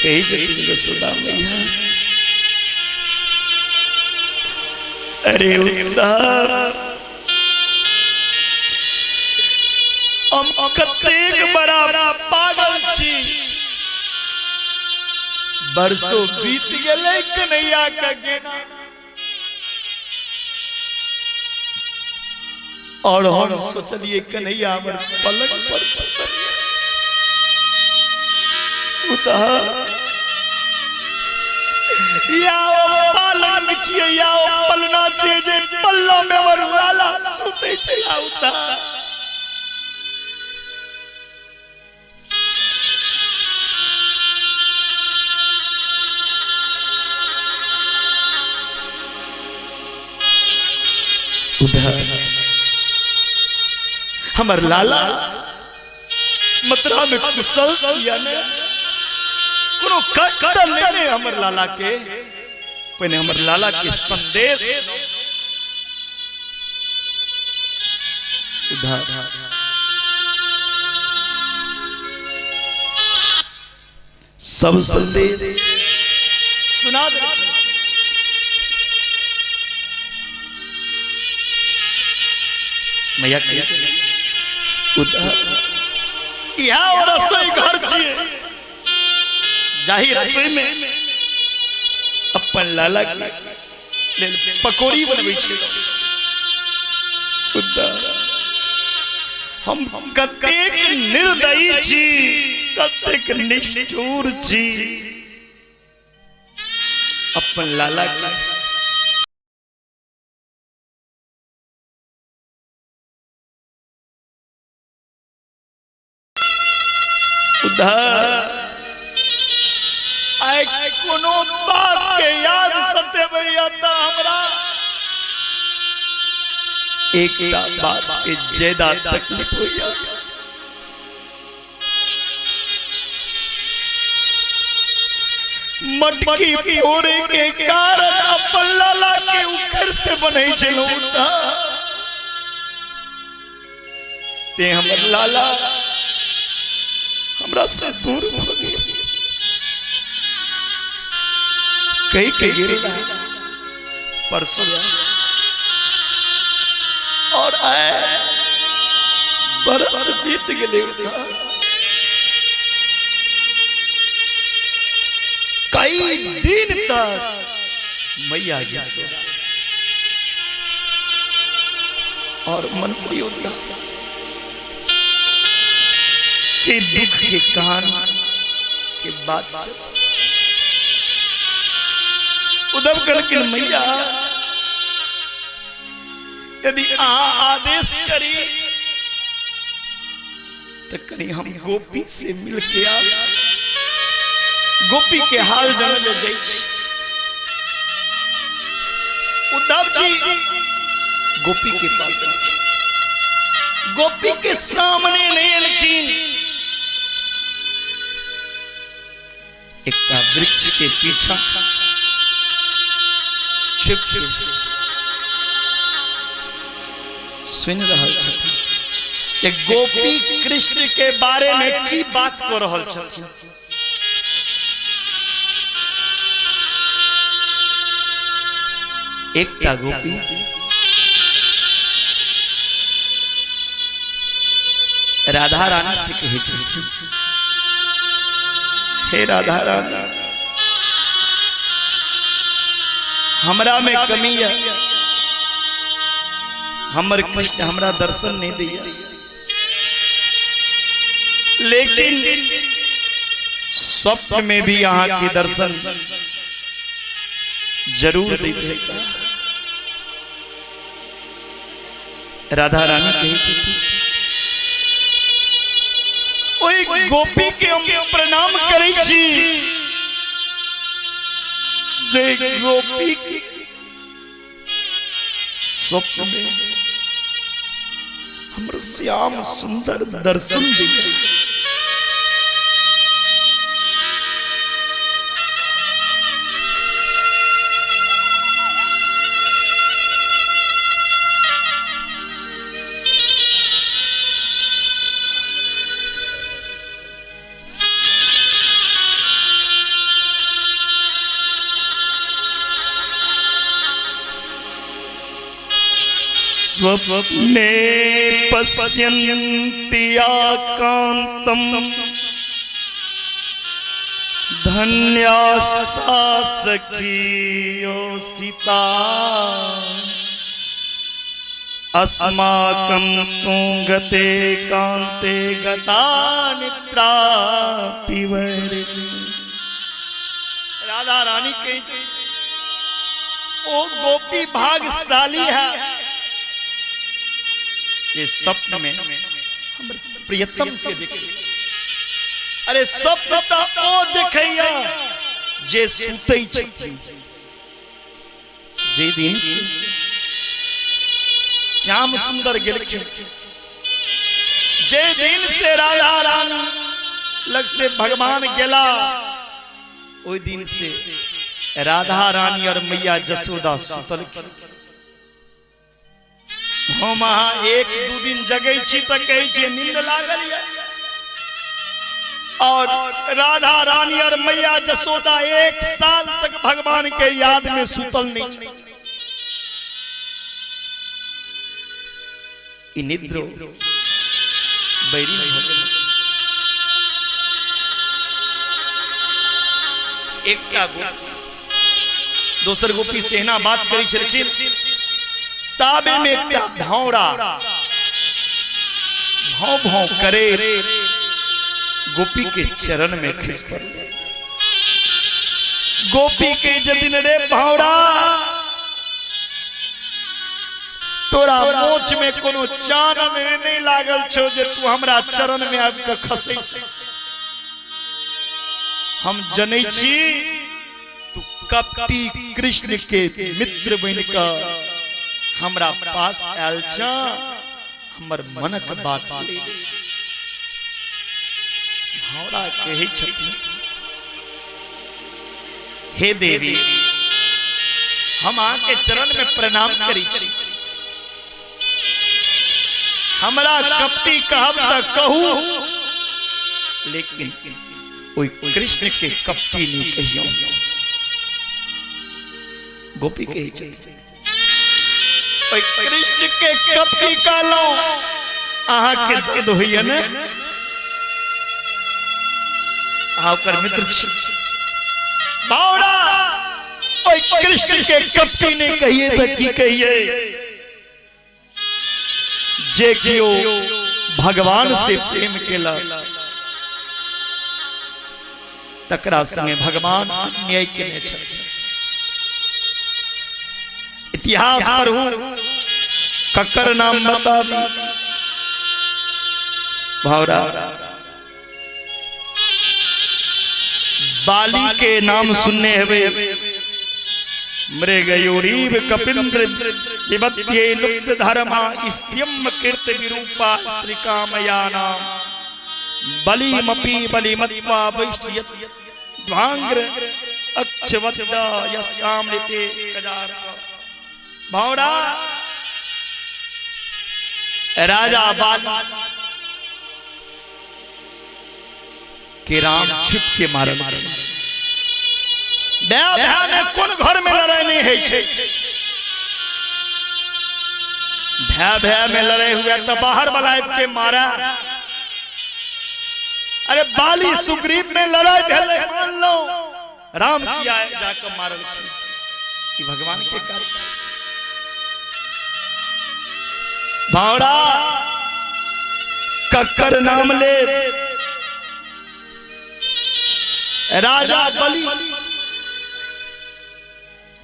कही छथिन जसोदा मैया, अरे उद्धव, हम कतेक बड़ा पागल छी। बरसों बीत गेलै कन्हैया के गेना, और हम सोचलिए कन्हैया हमर पलंग पर सुतल। उधर या ओ पलंग छियै या ओ पलना छियै जे पल्ला में हमर लाला सुतै छै। या उधर उधर हमर लाला मथुरा में कुशल या ने, कोनो कष्ट नहि ने हमर लाला के। पहिने हमर लाला के संदेश। उधर सब संदेश सुना दे। मैया कहै छै, उधर इहा ओ रसोई घर छियै जाहि रसोई में अपन लाला के लेल पकौड़ी बनबै छै। उधर हम कतेक निर्दयी छी, कतेक निष्ठुर छी, अपन लाला के उधर आइ कोनो बात के याद सतेबैया तऽ हमरा एकटा बात के ज्यादा तकलीफ होइया। मटकी फोड़े के कारण अपन लाला के उखड़ से बनै छलहुँ। ते हमर लाला हमरा से दूर भ गेल। कही के गेल रहे परसों और आए बरस बीत गेले। कई दिन तक मैया जसोदा और मंत्री उद्धव के दुख के कहानी के बात चल। उद्धव कहलखिन मैया यदि अहाँ आदेश करी तो कहीं हम गोपी से मिल के आ गोपी के हाल जान ले जाइ छी। उद्धव जी गोपी के पास एलखिन, गोपी के सामने नहीं एलखिन, एकटा वृक्ष के पीछा छिप के सुनि रहल छथिन जे गोपी कृष्ण के बारे में की बात कर रहल छथिन। एकटा गोपी राधा रानी से कहै छथिन, हे राधा रानी, हमरा में कमी है, हमर कृष्ण हमरा दर्शन नहीं दिया, लेकिन स्वप्न में भी यहाँ के दर्शन जरूर देते हैं। राधा रानी कहै छथिन, ओहि गोपी के हम प्रणाम करै छी जे गोपी के स्वप्न में हमर श्याम सुंदर दर्शन दिया। स्वप्ने पश्यन्ति आकांतम धन्यास्ता सखियो सीता अस्माकं तु गते कांते गता निद्रा पिवरिणी। राधा रानी कही छै, ओ गोपी भागशाली है ये स्वप्न में हमर प्रियतम के देखे। अरे स्वप्न त ओ देखैया जे सुतै छथिन। जे दिन से श्याम सुंदर गेलखिन, जे दिन से राधा रानी लग से भगवान गेला, ओहि दिन से राधा रानी और मैया जसोदा सुतलखिन। हम अहाँ एक दू दिन जगै छी तऽ कहै छियै नींद लागल ये, और राधा रानी और मैया जसोदा एक साल तक भगवान के याद में सुतल नहीं छै। ई निद्रो बैरी भऽ गेल। एकटा गोपी दोसर गोपी से एना बात करै छलखिन, ताबे में एकटा भौरा भाव भाव करे गोपी के चरण में खिस पड़ल। गोपी के जदिन रे भौरा तोरा मोच में कोनो चानन नहीं लागल छो जे तू हमरा चरण में आबि के खसै छै। हम जनै छी तू कपटी कृष्ण के मित्र बनि कऽ हमरा पास आयल छ, हमर मनक बात भौरा कहै छथिन, हे देवी, हम अहाँके चरण में प्रणाम करै छी। हमरा कपटी कहब तऽ कहू, लेकिन ओहि कृष्ण के कपटी नहीं कहियो। गोपी कहै छथिन, ओहि कृष्ण के कपटी कहलहुँ, अहाँके दर्द होइए ने? अहाँ ओकर मित्र छी। बावरा, ओहि कृष्ण के कपटी नहीं कहिए तऽ की कहिए? जे कियो भगवान से प्रेम केलक तकरा संगे भगवान अन्याय केने छथिन। इतिहास पढ़ू, ककर नाम बताबी भावरा? बाली के नाम सुनने हेबै। मृगयोरीव कपिंद्र विभत्ये लुप्त धर्मा स्त्रियम कीर्त विरूपा स्त्री कामयानाम बलिमपि बलिमत्वा वैष्यत ध्वांग्र अक्षवद्द यस्तामृते कजार्क। भौरा, राजा बाली के राम छिप के मारल। भाय भाय में कोन घर में लड़ाई नहीं है छै? भाय भाय में लड़ाई हुआ तो बाहर वाला आबि के मारा। अरे बाली सुग्रीव में लड़ाई भेलै, मान लो राम किया जाकर मारलखिन? ई भगवान के काज छै। भावड़ा, कक्कर नाम ले? राजा बलि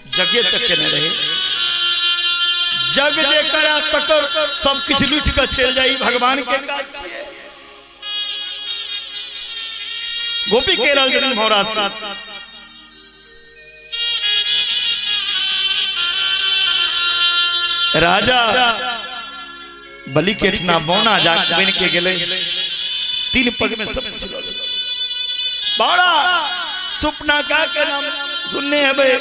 जगे तक केने रहे, जग जे करा तकर सब किछु लूटि कऽ चलि जाई, भगवान के काज छियै। गोपी के रहल छथिन भौरा से, राजा बलि के ठना बौना जा बन के गेलै, 3 पग में सब कुछ लऽ लेलक। बड़ा सुपनाका के नाम सुनने हेबै।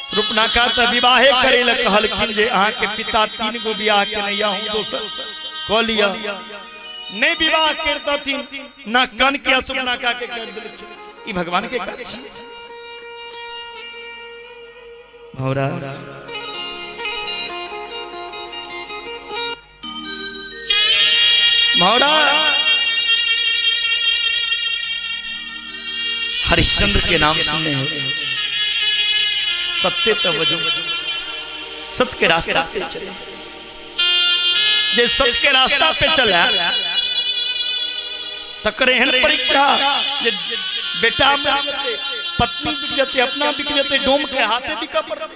सुपनाका तऽ विवाहे करे लए कहलखिन जे अहाँके पिता 3 गो बियाह केने या हूँ दोसर कऽ लिअ। नहि विवाह करतथिन ना, कन के सुपनाका के कर देलखिन। ई भगवान के काज छियै। भौरा, भौरा, हरिश्चंद्र के नाम सुनने हैं। सत्य तो वजो सत्य के रास्ता पे चले, जे सत्य के रास्ता पे चला तकर एहन परीक्षा जे बेटा मर जेतै, पत्नी बिक जेतै, अपना बिक जेतै, डोम के हाथे बिकऽ पड़तै।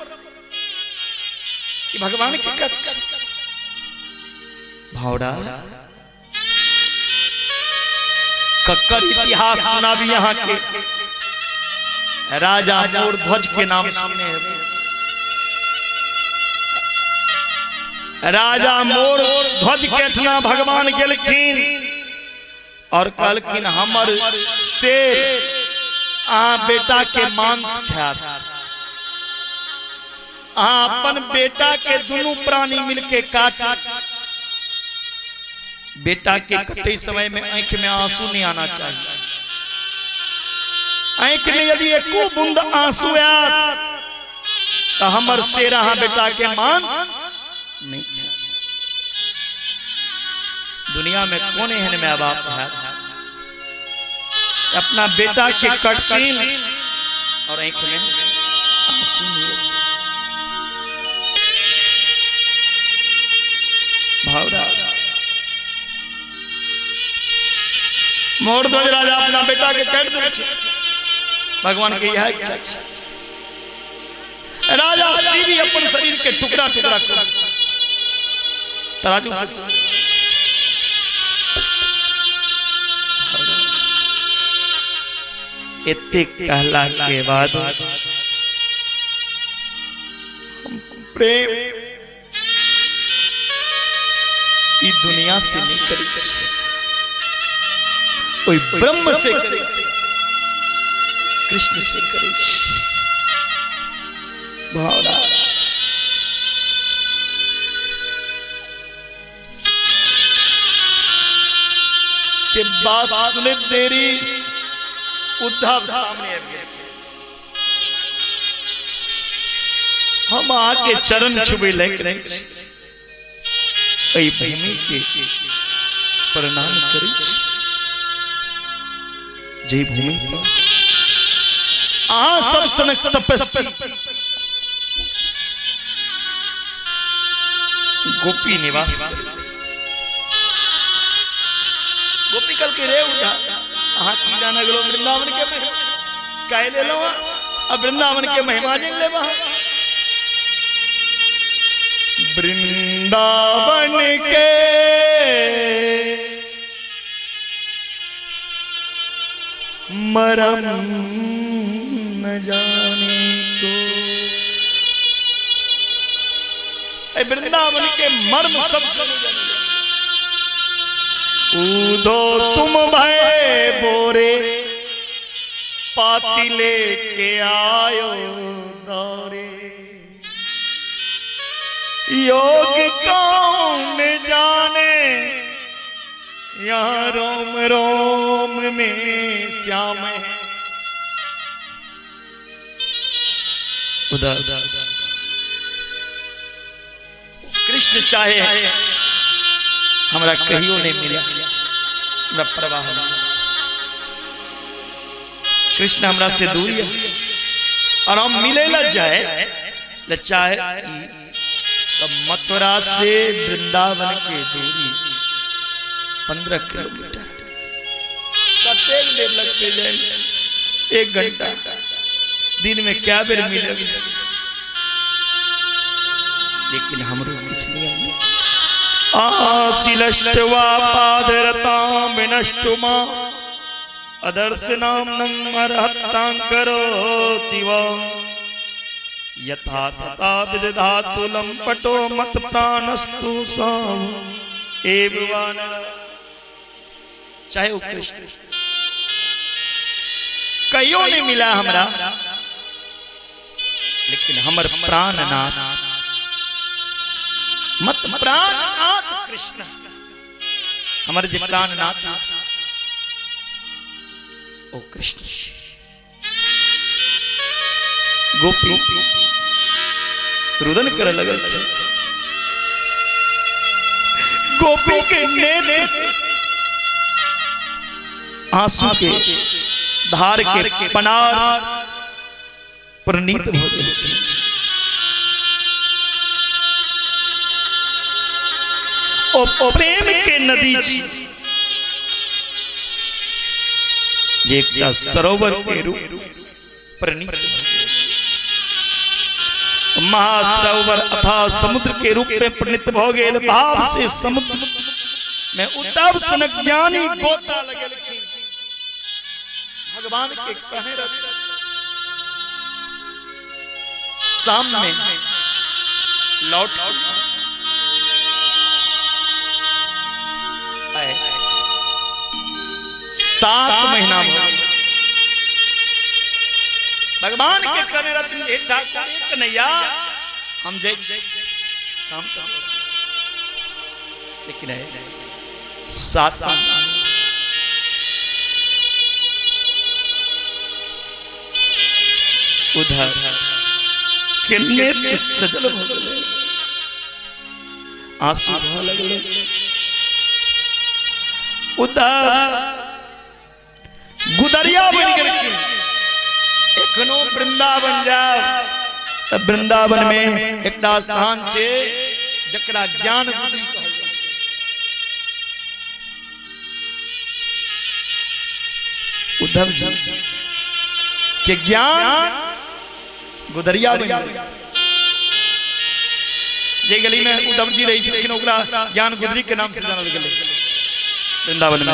ई भगवान के काज छै। भावड़ा, ककर इतिहास सुनाबी यहाँ के? राजा मोरध्वज के नाम सुनने हेबै। राजा मोर ध्वज के ठना भगवान गेलखिन और कहलखिन, हमर शेर अहाँ बेटा के मांस खायत, अहाँ अपन बेटा के दुनू प्राणी मिलके काट। बेटा के कटे समय में आंख में आंसू नहीं आना चाहिए। आंख में यदि एको बूंद आंसू आयत तो हमर शेर अहाँ बेटा के मांस नहीं खायत। दुनिया में कौन एहन माय बाप है अपना बेटा के कटतीन और आंख में आंसू नहीं आयत? भावरा, मोरध्वज राजा अपना बेटा के काटि देलखिन, भगवान के इएह इच्छा छै। राजा शिवी अपन शरीर के टुकड़ा टुकड़ा कर तराजू पे तोड़। एते कहला के बाद हम प्रेम ई दुनिया से नहीं करी, ओहि ब्रह्म से करी, कृष्ण से करी। भावना बात सुनैत देरी उद्धव सामने आबि गेल। हम अहाँके चरण छुबै लायक नहि छी, एहि भूमि के प्रणाम करै छी जे भूमि पर अहाँ सब सनक तपस्वी गोपी निवास करै। गोपी कल के रे उठा, अहाँ की जाने गेलो वृंदावन के महिमा काहे लेलो अब वृंदावन के महिमा जान लेबा। वृंदावन के मरम न जाने को, ए वृंदावन के मर्म सब ऊधो तुम भय बोरे, पाती लेके आयो दौरे। योग कौन जाने यहाँ रोम रोम में श्याम है। उधर कृष्ण चाहे हमरा कहियो नहीं मिला, हमरा परवाह नहीं। कृष्ण हमरा से दूर है और हम मिले ला जाए ला चाहे तो मथुरा से वृंदावन के दूरी 15 किलोमीटर। कतेक देर लगते जाए? 1 घंटा। दिन में क्या बेर मिले? लेकिन हमरो किछ नहीं। आशिलष्टवा पादरतां विनष्टुमा अदर्शनाम नमरहतां करोति वा यथा तथा विदधातु लंपटो मत प्राणस्तु साम एव वानर। चाहे वो कृष्ण कहियो नहीं मिला हमरा, लेकिन हमर प्राणनाथ मत प्राणनाथ कृष्ण, हमर जे प्राणनाथ ओ कृष्ण। गोपी रुदन करे लगल। गोपी के नेत्र से आंसू के धार के पनार परिणीत हो गए। ओ प्रेम के नदी जे एकटा सरोवर के रूप परिणीत हो गए। महासरोवर अथा समुद्र के रूप में परिणित हो गए। भाव से समुद्र में उद्धव सनक ज्ञानी गोता लगेलखिन। भगवान के कहे रथ सामने लौट आए। 7 महीना हो भगवान के कने रत्न ठाकुर कन्हैया हम जय शाम तक, लेकिन 7 महीना उधर के नेत्र सजल हो गए, आंसू बह लगले। उधर गुदरिया बन गेलखिन। एखनो वृंदावन जाओ त वृंदावन में एकटा स्थान छे जकरा ज्ञान गुदरी कहल जाइ छै। उद्धव जी के ज्ञान गुदरिया बन गेल। जे गली में उद्धव जी रही छलखिन ओकरा ज्ञान गुदरी के नाम से जानल गेलै वृंदावन में।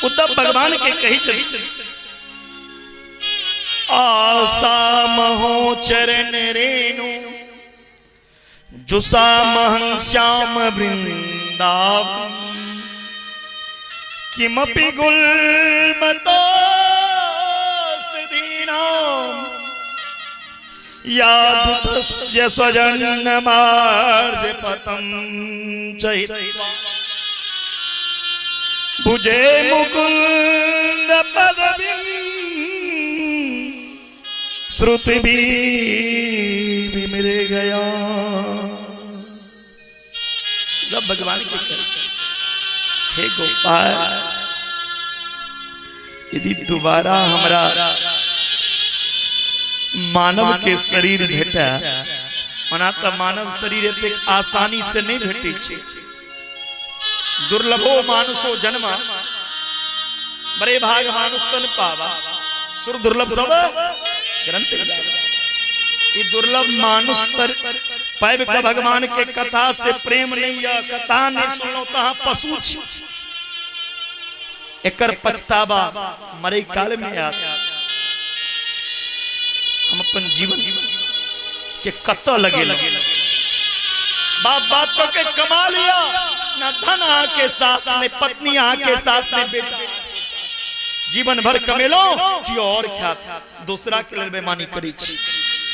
उद्धव भगवान के कही छथिन, आशा महो चरण रेणु जुसा महं श्याम वृंदावन किमपि गुल्मतो सिद्धीनाम यादुतस्य स्वजन मार्जपतम चहित्वा। बुझे मुकुंद पद बिन श्रुति भी मेरे गया। जब भगवान के कर, हे गोपाल, यदि दोबारा हमरा मानव के शरीर भेटे, ओना तऽ मानव शरीर एतेक आसानी से नहीं भेटै छै, दुर्लभो मानुषो जन्म, बड़े भाग मानुष तन पावा, सुर दुर्लभ सब ग्रंथ। ई दुर्लभ मानुष तर पाबि के भगवान के कथा से प्रेम नहीं है, कथा नहीं सुनलो तो अहाँ पशु छी, एकर पछतावा मरे काल में आत। हम अपन जीवन के कत लगे बाप बाप को के कमा लिया, ना धन अहाँ के साथ, ने पत्नी अहाँ के साथ, ने बेटा, जीवन भर कमेलो कि और ख्यात दूसरा के लेल बेमानी करी छी,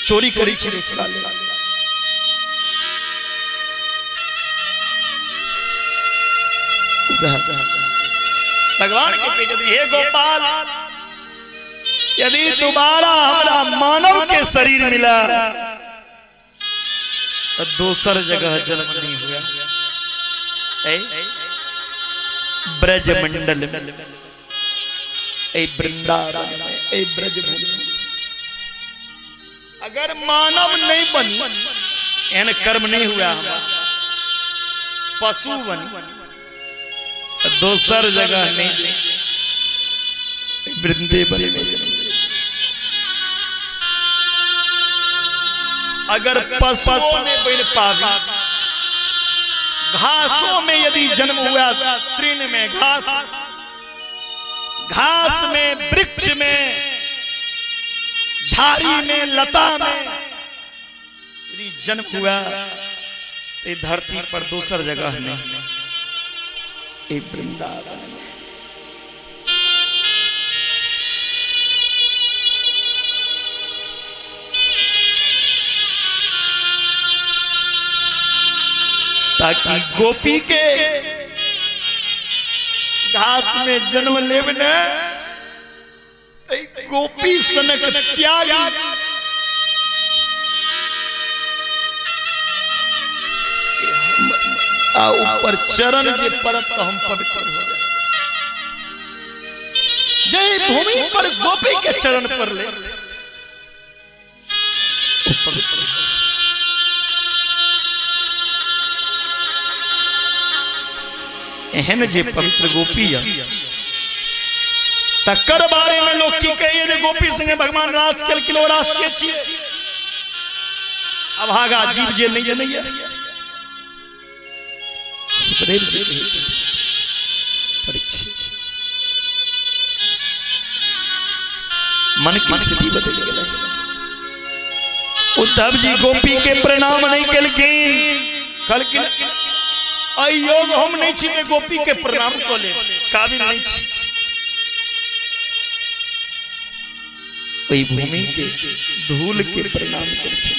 चोरी करी छी दूसरा लेल। भगवान के कहे यदि हे गोपाल, यदि दोबारा हमरा मानव के शरीर मिला तो दोसर जगह जन्म नहीं हुआ, ब्रज मंडल में, ए वृंदावन में, ए ब्रज भूमि। अगर मानव नहीं बनी, एहन कर्म नहीं हुआ हमारा, पशु बनी, दोसर जगह नहीं, वृंदावन में जन्म। अगर पशुओं में बन पावी, घासों में यदि जन्म हुआ, तृण में, घास घास में, वृक्ष में, झाड़ी में, लता में यदि जन्म हुआ तो धरती पर दोसर जगह नहीं, वृंदावन में। ताकि गोपी के घास में जन्म लेब ने गोपी सनक त्यागी आ ऊपर चरण जे परत तो हम पवित्र हो जाए। जय भूमि पर गोपी के चरण पर ले पवित्र। एहन जे पवित्र गोपी है तकर बारे में लोग की कहिए जे गोपी संगे भगवान रास केलखिन, ओ रास के छियै? अभागा जीव जे नहीं जनैया। सुखदेव जी कहै छथिन परीक्षित मन की स्थिति बदल गेलै। उद्धव जी गोपी के प्रणाम नहीं केलखिन, कहलखिन अयोग हम नहीं छी जे गोपी के प्रणाम कऽ लेब, काबिल नहीं छी। ओहि भूमि के धूल के प्रणाम केलखिन।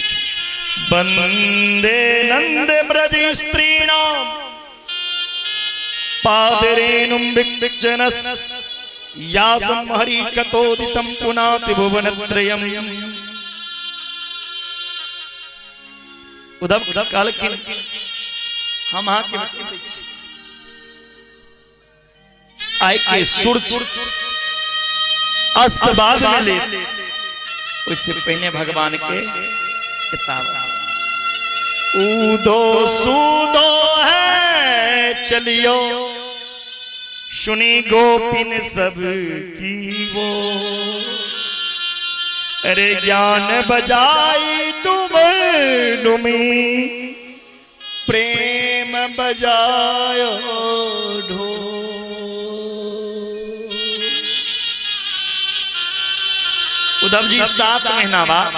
वंदे नंद ब्रज स्त्रीणाम पादरेणुं विक्षणस यासं हरि कतोदितं पुनाति भुवनत्रयम्। उद्धव कहलखिन हम अहाँ के वचन दै छी, आइ के सूर्य अस्त बाद में ले, ओहिसे पहिने भगवान के किताब ऊदो सूदो है चलियो सुनी गोपिन सब की वो, अरे ज्ञान बजाई डुम डुमी प्रेम बजायो ढो। उद्धव जी 7 महीना बाद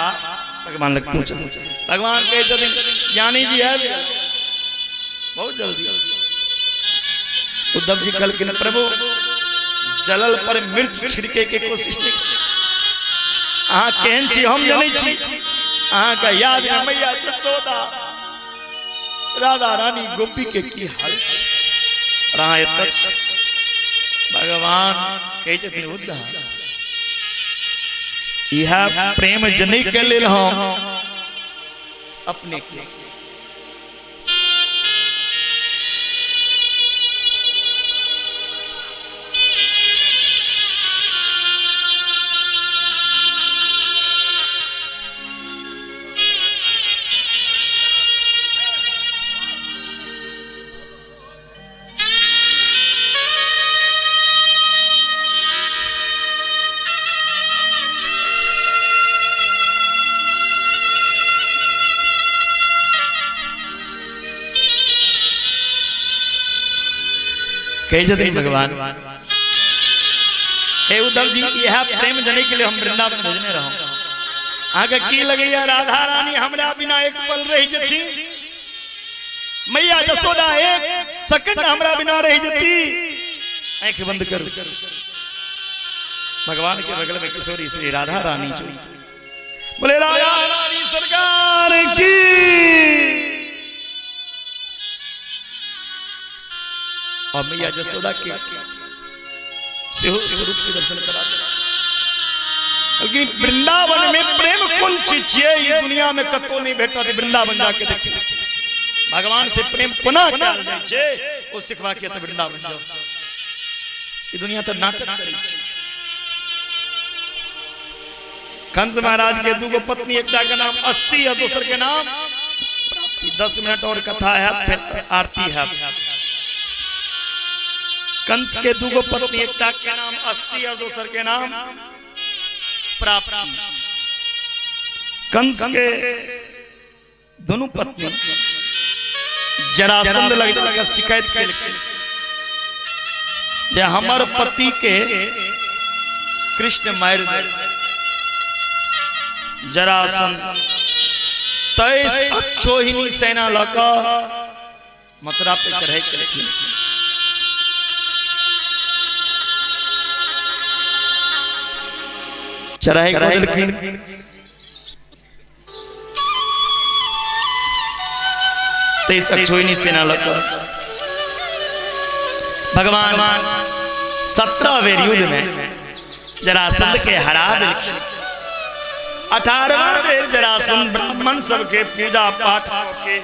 भगवान लग पहुंचे। भगवान कहे छथिन ज्ञानी जी है बहुत जल्दी। उद्धव जी कहलखिन प्रभु जलल पर मिर्च छिड़के के कोशिश नहीं, अहाँ केहन छी हम जनै छी, अहाँ के याद में मैया जसोदा राधा रानी गोपी के की हाल छै, अहाँ एतऽ छी। भगवान कहै छथिन उद्धव, इएह प्रेम जनै के लेल हम अपने के कहै छथिन भगवान, हे उद्धव जी, इएह प्रेम जनै के लिए हम वृंदावन भेजने रहूं। अहाँके की लगैया राधा रानी हमरा बिना एक पल रहि जेथिन? मैया जसोदा एक सेकंड हमरा बिना रहि जेती? आंखि बंद करू। भगवान के बगल में किशोरी श्री राधा रानी जी। बोले राधा रानी सरकार की। और मैया जसोदा के सेहो स्वरूप के दर्शन करा दे। क्योंकि वृंदावन में प्रेम कोन चीज छियै, ई दुनिया में कतौ नहीं भेटत। वृंदावन जाके देखियौ भगवान से प्रेम कोना कयल जाइ छै, ओ सिखबा के तऽ वृंदावन जाओ। ई दुनिया तऽ नाटक करै छै। कंस महाराज के दूगो पत्नी, एकटा के नाम अस्ति आ दोसर के नाम प्राप्ति। 10 मिनट और कथा है, फिर आरती है। कंस के दूगो पत्नी, एकटा के नाम अस्ति और दोसर के नाम प्राप्ति। कंस के दोनों पत्नी जरासंध लग जाकर शिकायत केलखिन जे हमर पति के कृष्ण मारि देल। जरासंध 23 अक्षोहिणी सेना लऽ कऽ मथुरा पे चढ़ाई केलखिन। चढ़ाई कऽ देलखिन। 23 अक्षोहिणी सेना लऽ कऽ भगवान 17 बेर युद्ध में जरासंध के हरा देलखिन। 18वां बेर जरासंध ब्राह्मण सबके पूजा पाठ के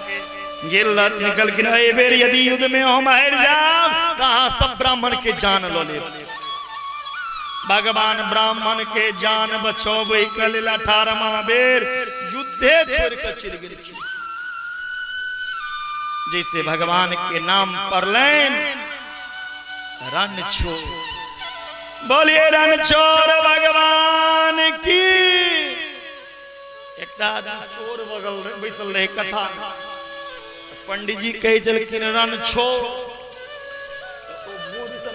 गेल निकलखिन, एहि बेर यदि युद्ध में हम हारि जायब तऽ अहाँ सब ब्राह्मण के जान लऽ लेब। भगवान ब्राह्मण के जान बचौबै के लेल 18वां बेर युद्धे छोड़ के चलि गेलखिन। जैसे भगवान के नाम पड़लनि रणछोड़। बोलिए रणछोड़ भगवान की। एकटा आदमी चोर बगल बैसल रहे कथा, पंडित जी कहै छलखिन रणछोड़।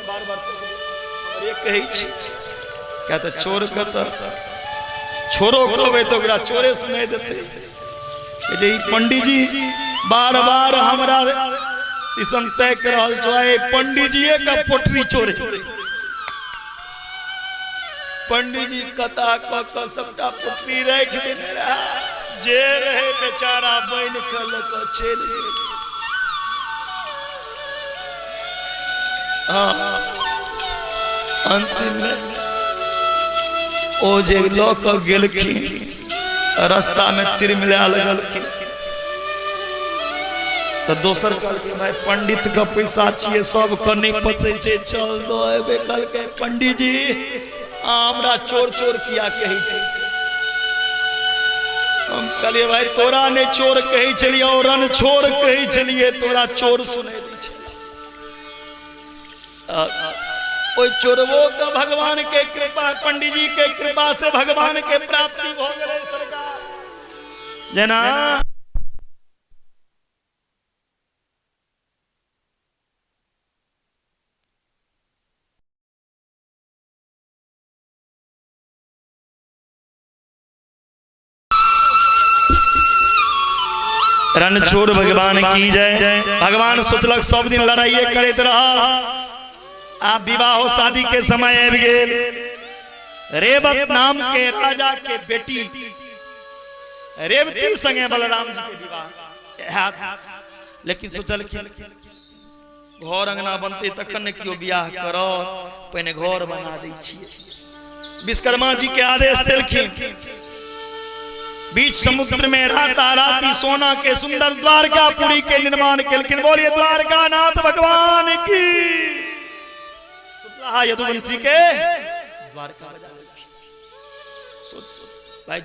बार बार हमरे कहै छी क्या तऽ चोर के तऽ छोरो कहबै तऽ ओकरा चोरे सुनाइ देतै। जे ई पंडित जी बार बार हमरा दिसन ताकि रहल छौ, पंडित के पोटरी चोरे। पंडित जी कथा कऽ कऽ सबटा पोटरी राखि देने रहे, जे रहे बेचारा बनि कऽ लऽ कऽ चलि गेल। हाँ, अंतिम में ओ जे लऽ कऽ गेलखिन रास्ता में तिरमिला लगलखिन तऽ दोसर कहलकै भाई पंडित के पैसा छियै सबके नहि पचै छै, चल दऽ एबै। कहलकै पंडित जी हमरा चोर चोर किया कहै छै? हम कहलियै भाई तोरा नहि चोर कहै छलियै, रण छोड़ कहै छलियै, तोरा चोर सुनै दै छै। ओहि चोरबो के भगवान के कृपा, पंडित जी के कृपा से भगवान के प्राप्ति भऽ गेलै सरकार। जेना रणछोड़ भगवान की जय। भगवान सोचलक सब दिन लड़ाइए करैत रह, आब विवाह शादी के समय आबि गेल। रेवत नाम के राजा के बेटी रेवती संगे बलराम जी के विवाह हैत, लेकिन सोचलखिन घर अंगना बनते तखन ने केओ बियाह करत, पहिने घर बना दै छियै। विश्वकर्मा जी के आदेश देलखिन, बीच समुद्र में राता राती सोना के सुंदर द्वारकापुरी के निर्माण केलखिन। बोलिए द्वारका नाथ भगवान की। सुतलाहा यदुवंशी के द्वारका बजा देलखिन। सोच भाई,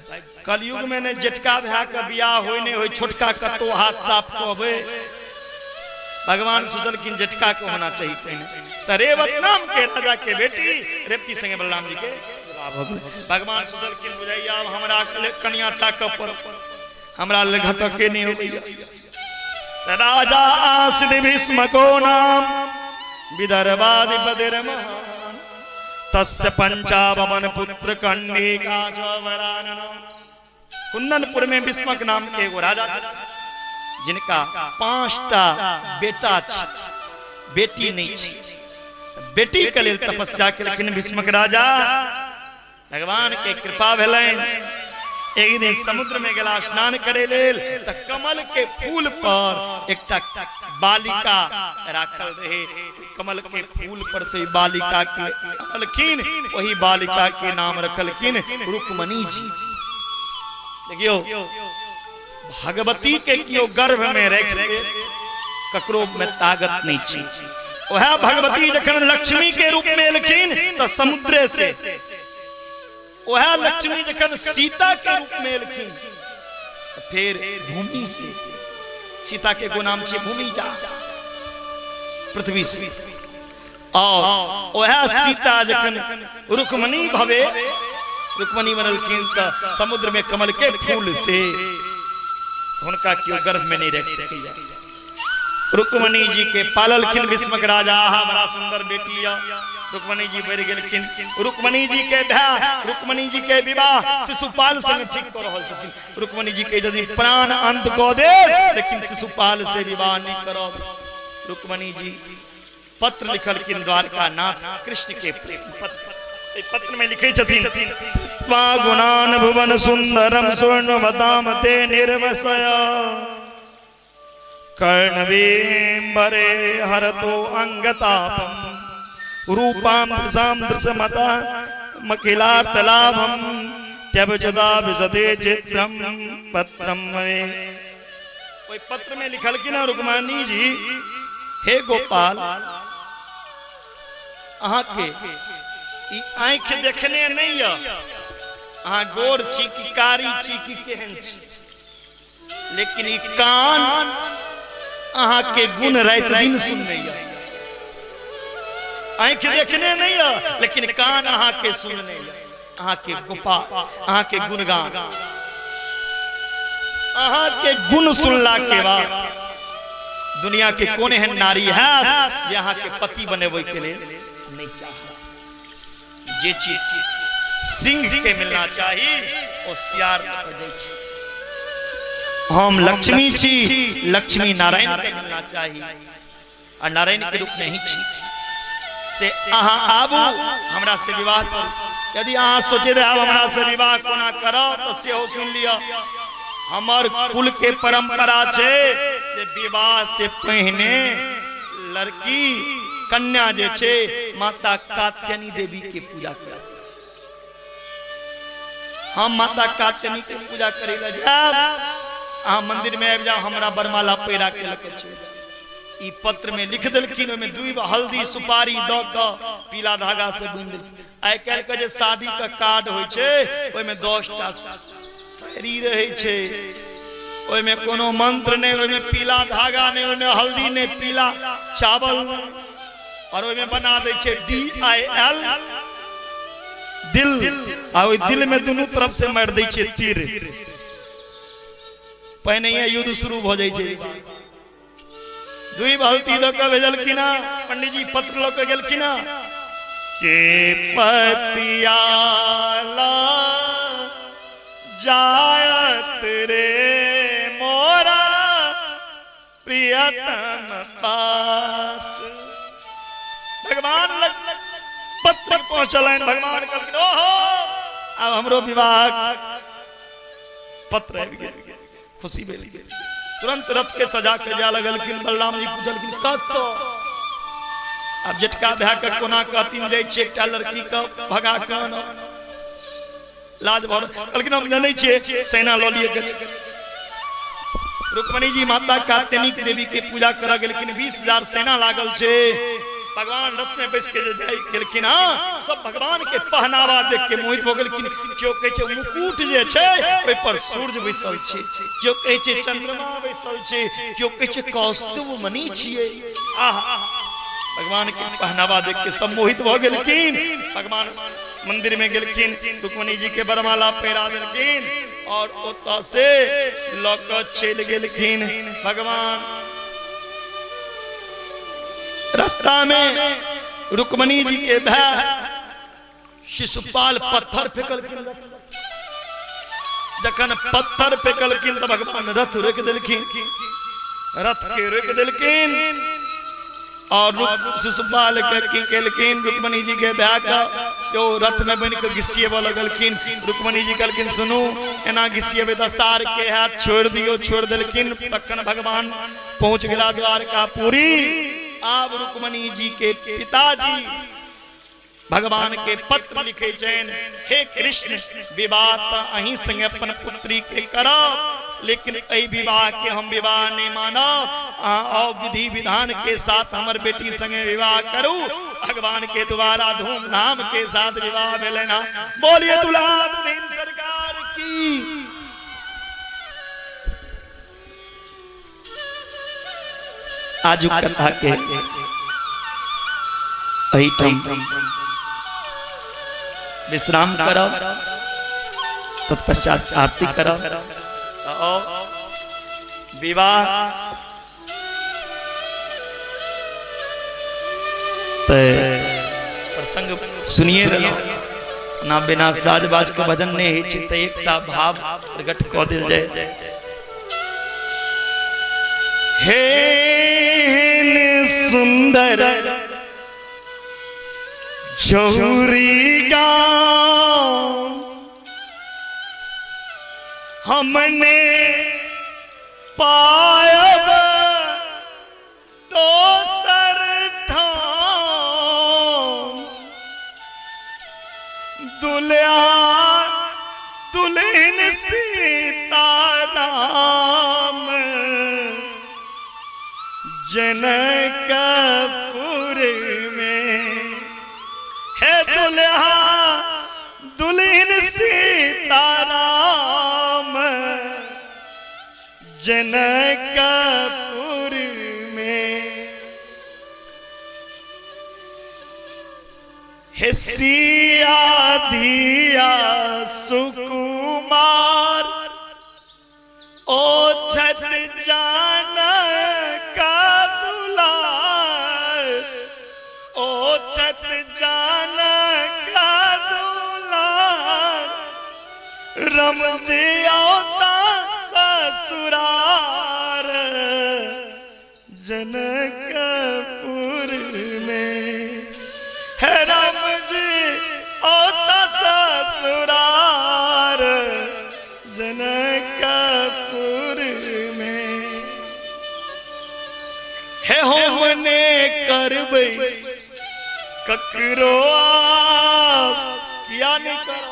कलयुग में ने जेठका भाई के बियाह होय नहीं होय, छोटका कतो हाथ साफ कहबे। भगवान सोचलखिन जेठका के होना चाहिए पहिने। त रेवत नाम के राजा के बेटी रेवती संगे बलराम जी के विवाह भऽ गेलै। भगवान सोचलखिन बुझाइया आब हमरा कनिया ताकऽ पड़त, हमरा ले घटके नहीं होइया। त राजा आसिद भीष्म को नाम विदर्भाधिपतिर महान, तस्य पंचावन पुत्र कंडिका च वरानना। कुंदनपुर में भीष्मक नाम के एगो राजा जिनका 5टा बेटा छै, बेटी नहीं छै। बेटी के लेल तपस्या केलखिन भीष्मक राजा। भगवान के कृपा भेलनि, एक दिन समुद्र में गेला स्नान करे लेल त कमल के फूल पर एकटा बालिका राखल रहे। कमल के फूल पर से बालिका के अनलखिन, वही बालिका के नाम रखलखिन रुक्मणी जी। देखियो, भगवती के कियो गर्भ में रख दे ककरो में ताकत नहीं छी। वह भगवती जखन लक्ष्मी के रूप में एलखिन त समुद्र से, वह लक्ष्मी जखन सीता के रूप में एलखिन त फिर भूमि से, सीता के एगो नाम छै भूमिजा, पृथ्वी से। और वह सीता जखन रुक्मणी भवे, रुक्मणी बनलखिन त समुद्र में कमल के फूल से, हुनका केओ गर्भ में नहीं रख सकैया। रुक्मणी जी के पाललखिन भीष्मक राजा। आहा, बड़ा सुंदर बेटी या। रुक्मणी जी बढ़ि गेलखिन। रुक्मणी जी के भाय रुक्मणी जी के विवाह शिशुपाल संग ठीक कऽ रहल छथिन। रुक्मणी जी के यदि प्राण अंत कऽ देब लेकिन शिशुपाल से विवाह नहीं करब। रुक्मणी जी पत्र लिखलखिन द्वारका नाथ कृष्ण के प्रेम पत्र। एहि पत्र में लिखै छथिन, त्वा गुणान भुवन सुंदरम स्वर्णवताम ते निर्वसय कर्णवीम्बरे हरतो अंगतापम रूपाम दृशाम दृशमता मखिलार्थलाभम त्यवजुदा विशदे चित्रम पत्रम मे। ओहि पत्र में लिखलखिन रुक्मणी जी, हे गोपाल, अहाँ के ई आँखि देखने नहीं यऽ, अहाँ गोर छी कि कारी छी कि केहन छी, लेकिन ई कान अहाँ के गुण राति दिन सुनने यऽ। आँखि देखने नहीं यऽ लेकिन कान अहाँ के सुनने यऽ। अहाँ के गोपाल, अहाँ के गुणगान, अहाँ के गुण सुनला के बाद दुनिया के कोन एहन नारी हैत जे अहाँ के पति बनेबै के लेल नहीं चाहत। जे चीज सिंह के मिलना चाही ओ सियार लऽ कऽ जाइ छै। हम लक्ष्मी छी, लक्ष्मी नारायण के मिलना चाही आ नारायण के रूप में ही छी, से अहाँ आबू हमरा से विवाह करू। यदि अहाँ सोचे रहे हमरा से विवाह कोना करब तऽ सेहो सुनि लिअ, हमर कुल के परंपरा छै जे विवाह से पहिने लड़की कन्या जे छै माता कात्यायनी देवी के पूजा करत। हम माता कात्यायनी के पूजा करे ला जायब, अहाँ मंदिर में आबि जाओ, हमरा बरमाला पहिरा के लऽ के चलि जायब। ई पत्र में लिख देलखिन, ओहिमे दुई हल्दी सुपारी दऽ कऽ पीला धागा से बुनि देलखिन। आइ काल्हि के जे शादी के कार्ड होइ छै ओहिमे 10टा शायरी रहै छै, ओहिमे कोनो मंत्र नहि, ओहिमे पीला धागा नहि, ओहिमे हल्दी नहि, पीला चावल नहि, और ओहिमे बना दै छै DIL दिल, आ ओहि दिल में दुनू तरफ से मारि दै छै तीर। पहिने युद्ध शुरू भऽ जाइ छै। दुई बहलती दऽ कऽ भेजलखिन, पंडीजी पत्र लऽ कऽ गेलखिन के पतियाला जायत रे मोरा प्रियतम पास। भगवान लग पत्र पहुंचलनि। भगवान कहलखिन ओहो आब हमरो विवाह पत्र आबि गेल। खुशी भेल, तुरंत रथ के सजा के जा लगलखिन। बलराम जी पूछलखिन कतऽ? आब जेठका भाय के कोना कहथिन जाइ छियै एकटा लड़की के भगा के आनब, लाज भर। कहलखिन हम जनै छियै, सेना लऽ लिअ। रुक्मणी जी माता कात्यायनी देवी के पूजा करऽ गेलखिन, 20,000 सेना लागल छै। भगवान रथ में बैस के जे जाय गेलखिन, हाँ, सब भगवान के पहनावा देख के मोहित हो गेलखिन। केओ कहै छै मुकुट जे छै ओहि पर सूर्य बैसल छै, केओ कहै छै चंद्रमा बैसल छै, केओ कहै छै कौस्तुभ मणि छियै। आहा, भगवान के पहनावा देख के सब मोहित भऽ गेलखिन। भगवान मंदिर में गेलखिन, रुक्मणी जी के बरमाला पहिरा देलखिन और ओतऽ से लऽ कऽ चलि गेलखिन। भगवान रास्ता में रुक्मणी जी के भाई शिशुपाल पत्थर फेंकलखिन। जखन पत्थर फेंकलखिन तऽ भगवान रथ रोकि देलखिन, रथ के रोकि देलखिन और शिशुपाल के की केलखिन, रुक्मणी जी के भाय के से ओ रथ में बनि के घिसिएबऽ लगलखिन। रुक्मणी जी कहलखिन सुनू, एना घिसिएबै तऽ सार के हाथ छोड़ि दियौ। छोड़ि देलखिन। तखन भगवान पहुंच गेला द्वारकापुरी। आब रुक्मणी जी के पिताजी भगवान के पत्र लिखे छनि, हे कृष्ण, विवाह तऽ अहीं संगे अपन पुत्री के करब, लेकिन एहि विवाह के हम विवाह नहीं मानब। अहाँ आओ, विधि विधान के साथ हमर बेटी संगे विवाह करू। भगवान के द्वारा धूमधाम के साथ विवाह भेलनि। बोलिए दुल्हा दुल्हन सरकार की। आजुक कथा के एहिठाम विश्राम करब, तत्पश्चात आरती करब और विवाह प्रसंग सुनिए लेलहुँ ना। बिना साज बाज के भजन नहि होइ छै, तऽ एकटा भाव प्रकट कऽ देल जाय। हे सुंदर झौरी गाँव हमने पायब दोसर ठाम, दुल्हा दुल्हन सीताराम जनकपुर में हे, दुल्हा दुल्हन सीताराम जनकपुर में। हे सिया धिया सुकुमार ओ छत जान का दुलार, ओ छत जान का दुलार, रमजी औता ससुरार जनकपुर में हे, राम जी औता ससुरार जनकपुर में हे। हमने करबै ककरो आस, किया नहीं करो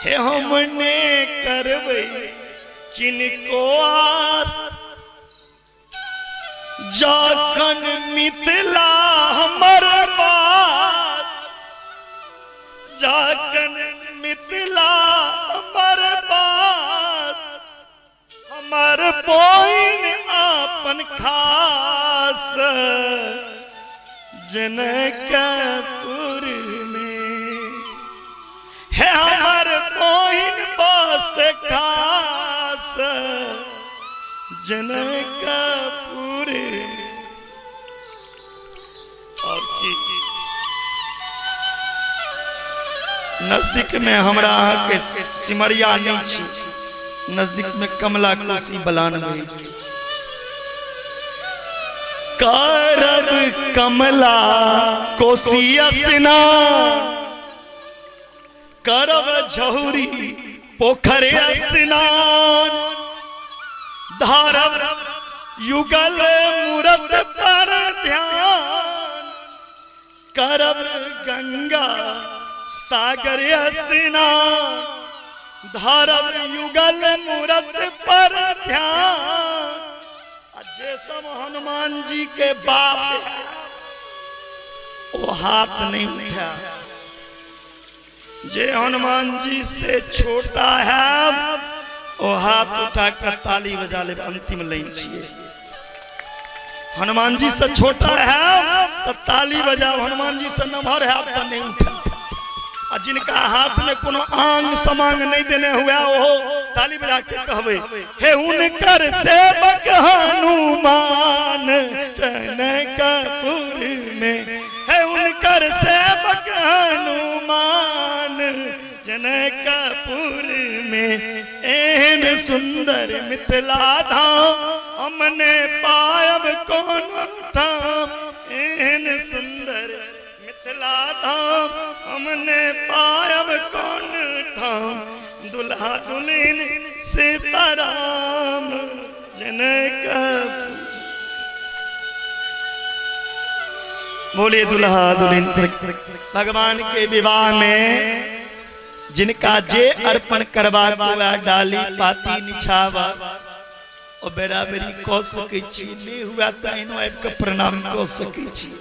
हे, हमने करबै किनको आस, जखन मिथिला हमर पास, जखन मिथिला हमर पास, हमर बोइन अपन खास जनकपुर में हे, हमर बोइन बस खास जनकपुर में। और की नजदीक में हमरा अहाँके सिमरिया नहीं छी, नजदीक में कमला कोसी बलान में करब कमला कोसी स्नान, करब झौरी पोखर स्नान, धारब युगल मूरत पर ध्यान। करब गंगा सागर स्नान, धरब युगल मूरत पर ध्यान। आ जे सब हनुमान जी के बाप है वो हाथ नहीं उठा, जे हनुमान जी से छोटा है वो हाथ उठा कर ताली बजा ले। अंतिम लाइन छिए, हनुमान जी से छोटा है तो ताली बजाओ, हनुमान जी से नमहर है तो नहीं उठा। आ जिनका हाथ में कोनो आंग समांग नहीं देने हुआ वो ताली बजा के कहबे, हे उनकर सेवक हनुमान जनकपुर में, हे उनकर सेवक हनुमान जनकपुर में, एहन सुंदर मिथिला धाम हमने पायब कोनो ठाम, एहन सुंदर मिथिला धाम हमने पायब कौन ठाम, दुल्हा दुल्हन सीताराम जनकपुर। बोलिए दुल्हा दुल्हन। भगवान के विवाह में जिनका जे अर्पण करवा को डाली पाती निछावा और बराबरी कऽ सकै छी, नहीं हुआ तो एनो आबि के प्रणाम कऽ सकै छी।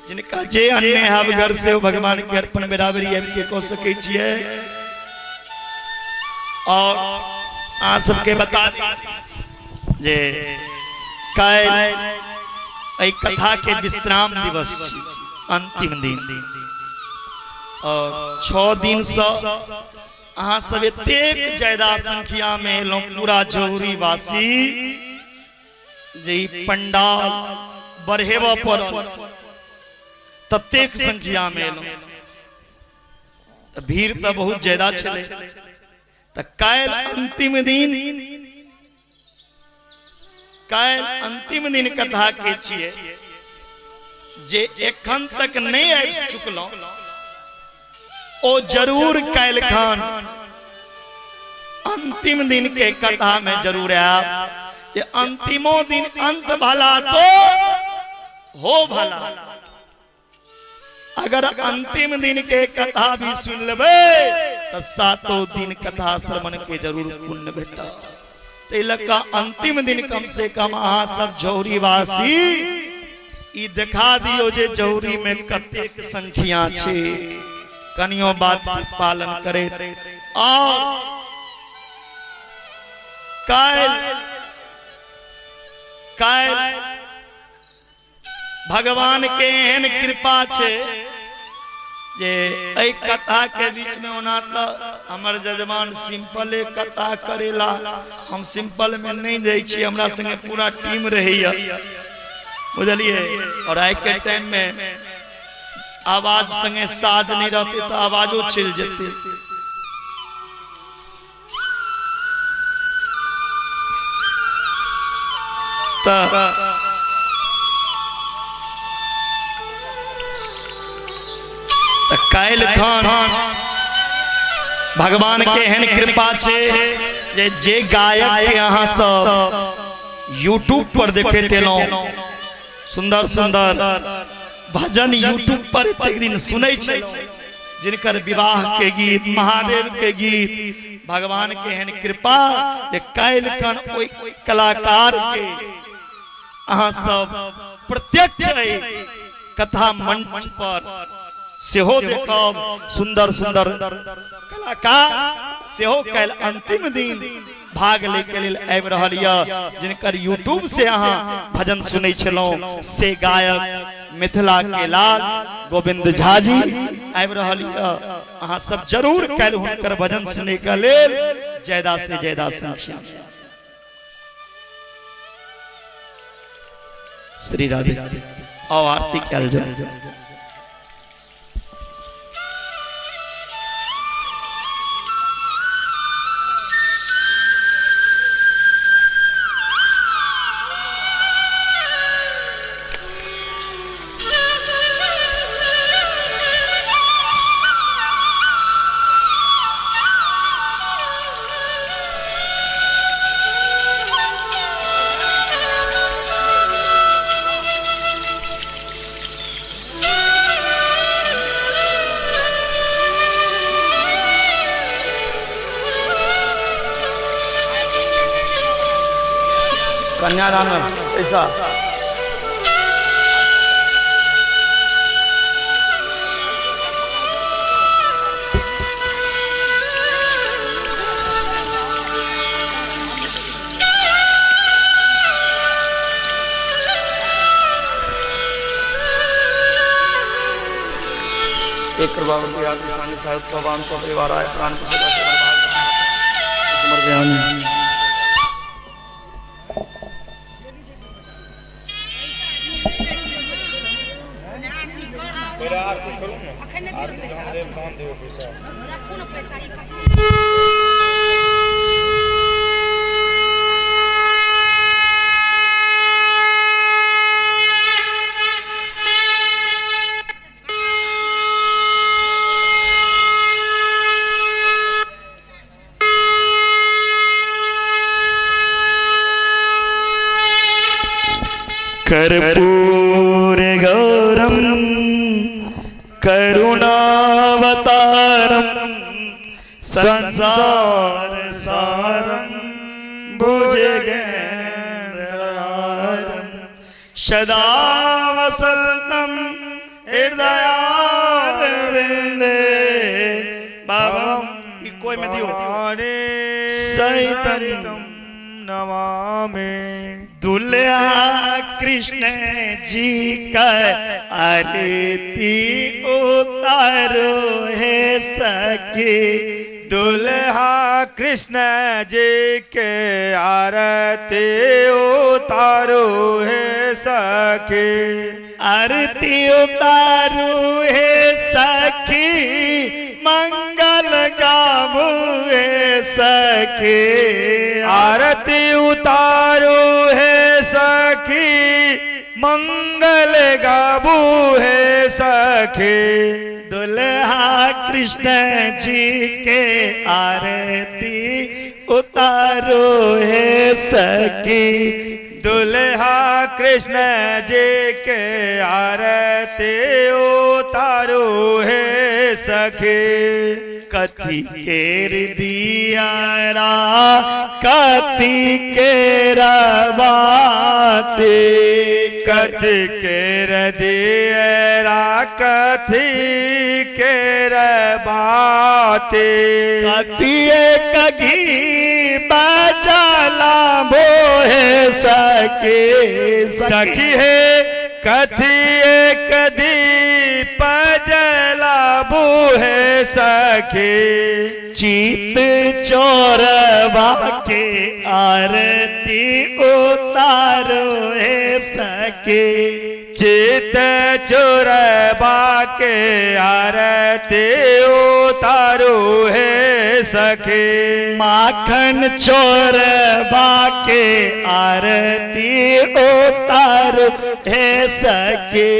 जिनका जे अन्य have घर से वो भगवान के अर्पण बराबरी आबि के कऽ सकै छियै। और अहाँ सबके बता जे काल्हि एहि कथा के विश्राम दिवस छी, अंतिम दिन, और 6 दिन से अहाँ सब एतेक ज्यादा संख्या में एलहुँ पूरा जौहरी वासी जे ई पंडाल बढ़ेबऽ पड़ल, ततेक संख्या में एलहुँ। तऽ भीड़ तऽ बहुत ज्यादा छलै। तऽ काल्हि अंतिम दिन, काल्हि अंतिम दिन कथा के छियै, जे एखन तक नहीं आबि चुकलहुँ ओ जरूर काल्हि खन अंतिम दिन के कथा में जरूर आयब। जे अंतिमो दिन अंत भला तो हो भला। अगर अंतिम दिन के कथा भी सुन लेबै तो सातों दिन कथा श्रवण के जरूर पुण्य भेटत। ताहि लऽ कऽ अंतिम दिन कम से कम अहाँ सब जौहरी वासी ई देखा दियो जे जौहरी में कतेक संख्या छै, कनियो बात के पालन करे। और काल्हि काल्हि भगवान के एहन कृपा छै जे एहि कथा के बीच में ओना तो हमर जजमान सिंपले कथा करेला, हम सिंपल में नहीं जाइ छी, हमरा संगे पूरा टीम रहैया, बुझलिए। और आइ के टाइम में आवाज संगे साज नहीं रहते तो आवाजो चलि जेतै। तऽ काल्हि खन भगवान के एहन कृपा छै जे जे गायक के अहाँ सब यूट्यूब पर देखैत एलहुँ, सुंदर सुंदर भजन यूट्यूब पर एतेक दिन सुनै छलहुँ, जिनकर विवाह के गीत, महादेव के गीत, भगवान के एहन कृपा जे काल्हि खन ओहि कलाकार के अहाँ सब प्रत्यक्ष एहि कथा मंच पर सेहो देखब। सुंदर सुंदर कलाकार सेहो काल्हि अंतिम दिन भाग ले के लेल आबि रहल यऽ, जिनकर यूट्यूब से अहाँ भजन सुनै छलहुँ से गायक मिथिला के लाल गोविंद झा जी आबि रहल यऽ। अहाँ सब जरूर काल्हि हुनकर भजन सुनै के लेल ज्यादा से ज्यादा संख्या में। श्री राधे। आओ आरती कयल जाय। कन्यादान में पैसा। एक कृपावती आदि स्वामी साहिब सौवान सौ परिवार आए प्राण समर्पयामि। कर्पूर गौरम करुणावतारम संसार सारम भुजगेन्द्रहारम सदा वसन्तं हृदयारविन्दे बाबा कोई में दियो सहितं नमामि। दुल्हा कृष्ण जी का आरती उतारो है सखी। दुल्हा कृष्ण जी के आरती उतारो है सखी। आरती उतारो है सखी मंगल गाबू है सखी। आरती उतारो है सखी मंगल गाबू है सखी। दुल्हा कृष्ण जी के आरती उतारो है सखी। दुल्हा कृष्ण जी के आरती उतारो है सखी। कथी केर दियारा कथी केर बाते। कथी केर दियरा कथी केर बाते। कथी कघी बजला बोहे सखी। सखी है कथी एक दीप जलाबू है सखी। चित चोरवा के आरती उतारो है सखी। चित चोरवा के आरती उतारो है सखी। माखन चोरवा के आरती उतारो है सखी।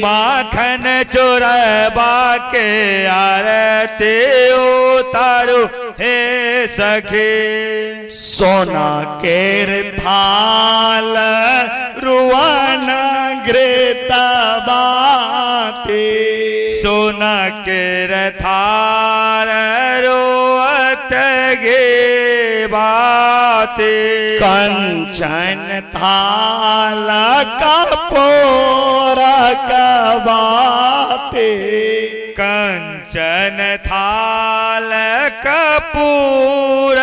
माखन चोरवा के आरती उतारो हे सखी। सोना केर थाल रुआन घृत बाते। सोना केर थाल रोअत गे बाते। कंचन थाल कपूर कबाते। कंचन थाल कपूर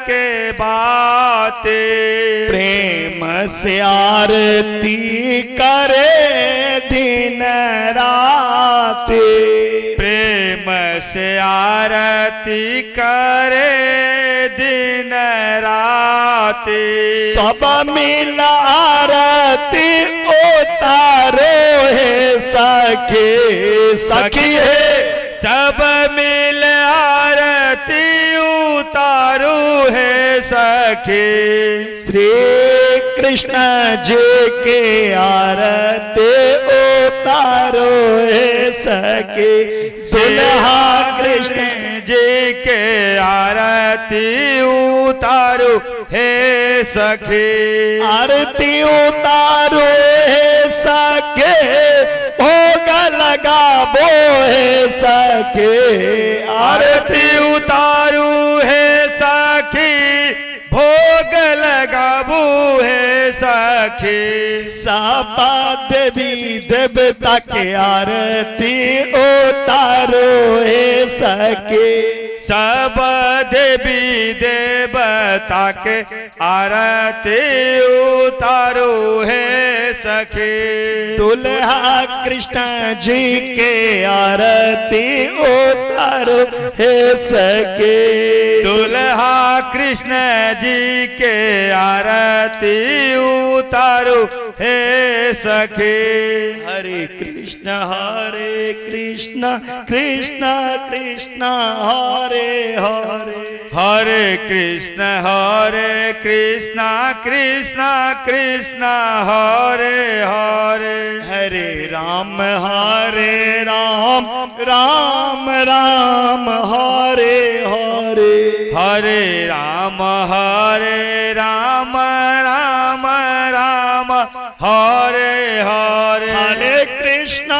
के बाते। प्रेम से आरती करे दिन राते। प्रेम से आरती करे दिन राते। सब मिल आरती उतारो है सखी। सखी है सब मिल आरती उतारो है सखी। श्री कृष्ण जी के आरती उतारो है सखी। दुल्हा कृष्ण जी के आरती उतारो हे सखी। आरती उतारो हे सखी भोग लगाबो हे सखी। आरती उतारो हे सखी भोग लगाबो हे सखी। सापा देवी देवता के आरती उतारो हे सखी। सब देवी देवता के आरती उतारो हे सखी। दुल्हा कृष्ण जी के आरती उतारो हे सखी। दुल्हा कृष्ण जी के आरती उतारो हे सखी। हरे कृष्ण कृष्ण कृष्ण हरे हरे। हरे कृष्ण कृष्ण कृष्ण हरे हरे। हरे राम राम राम हरे हरे। हरे राम राम राम हरे हरे। हरे कृष्ण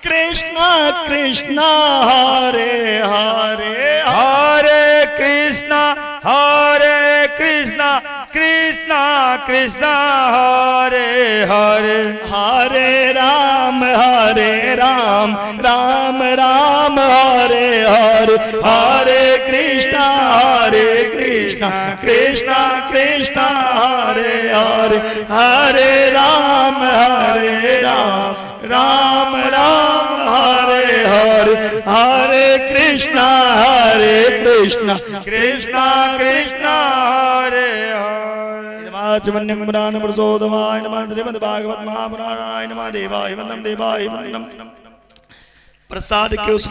कृष्ण कृष्ण हरे हरे। हरे कृष्ण कृष्ण कृष्ण हरे हरे। हरे राम राम राम हरे हरे। हरे कृष्ण कृष्ण कृष्ण हरे हरे। हरे राम राम राम हरे हरे। हरे कृष्ण कृष्ण कृष्ण हरे हरे। आचमन्यं पुरुषोत्तमाय नमः। श्रीमद् भागवत महापुराणाय नमः। देवाय वंदनम देवाय वंदनम। प्रसाद के उस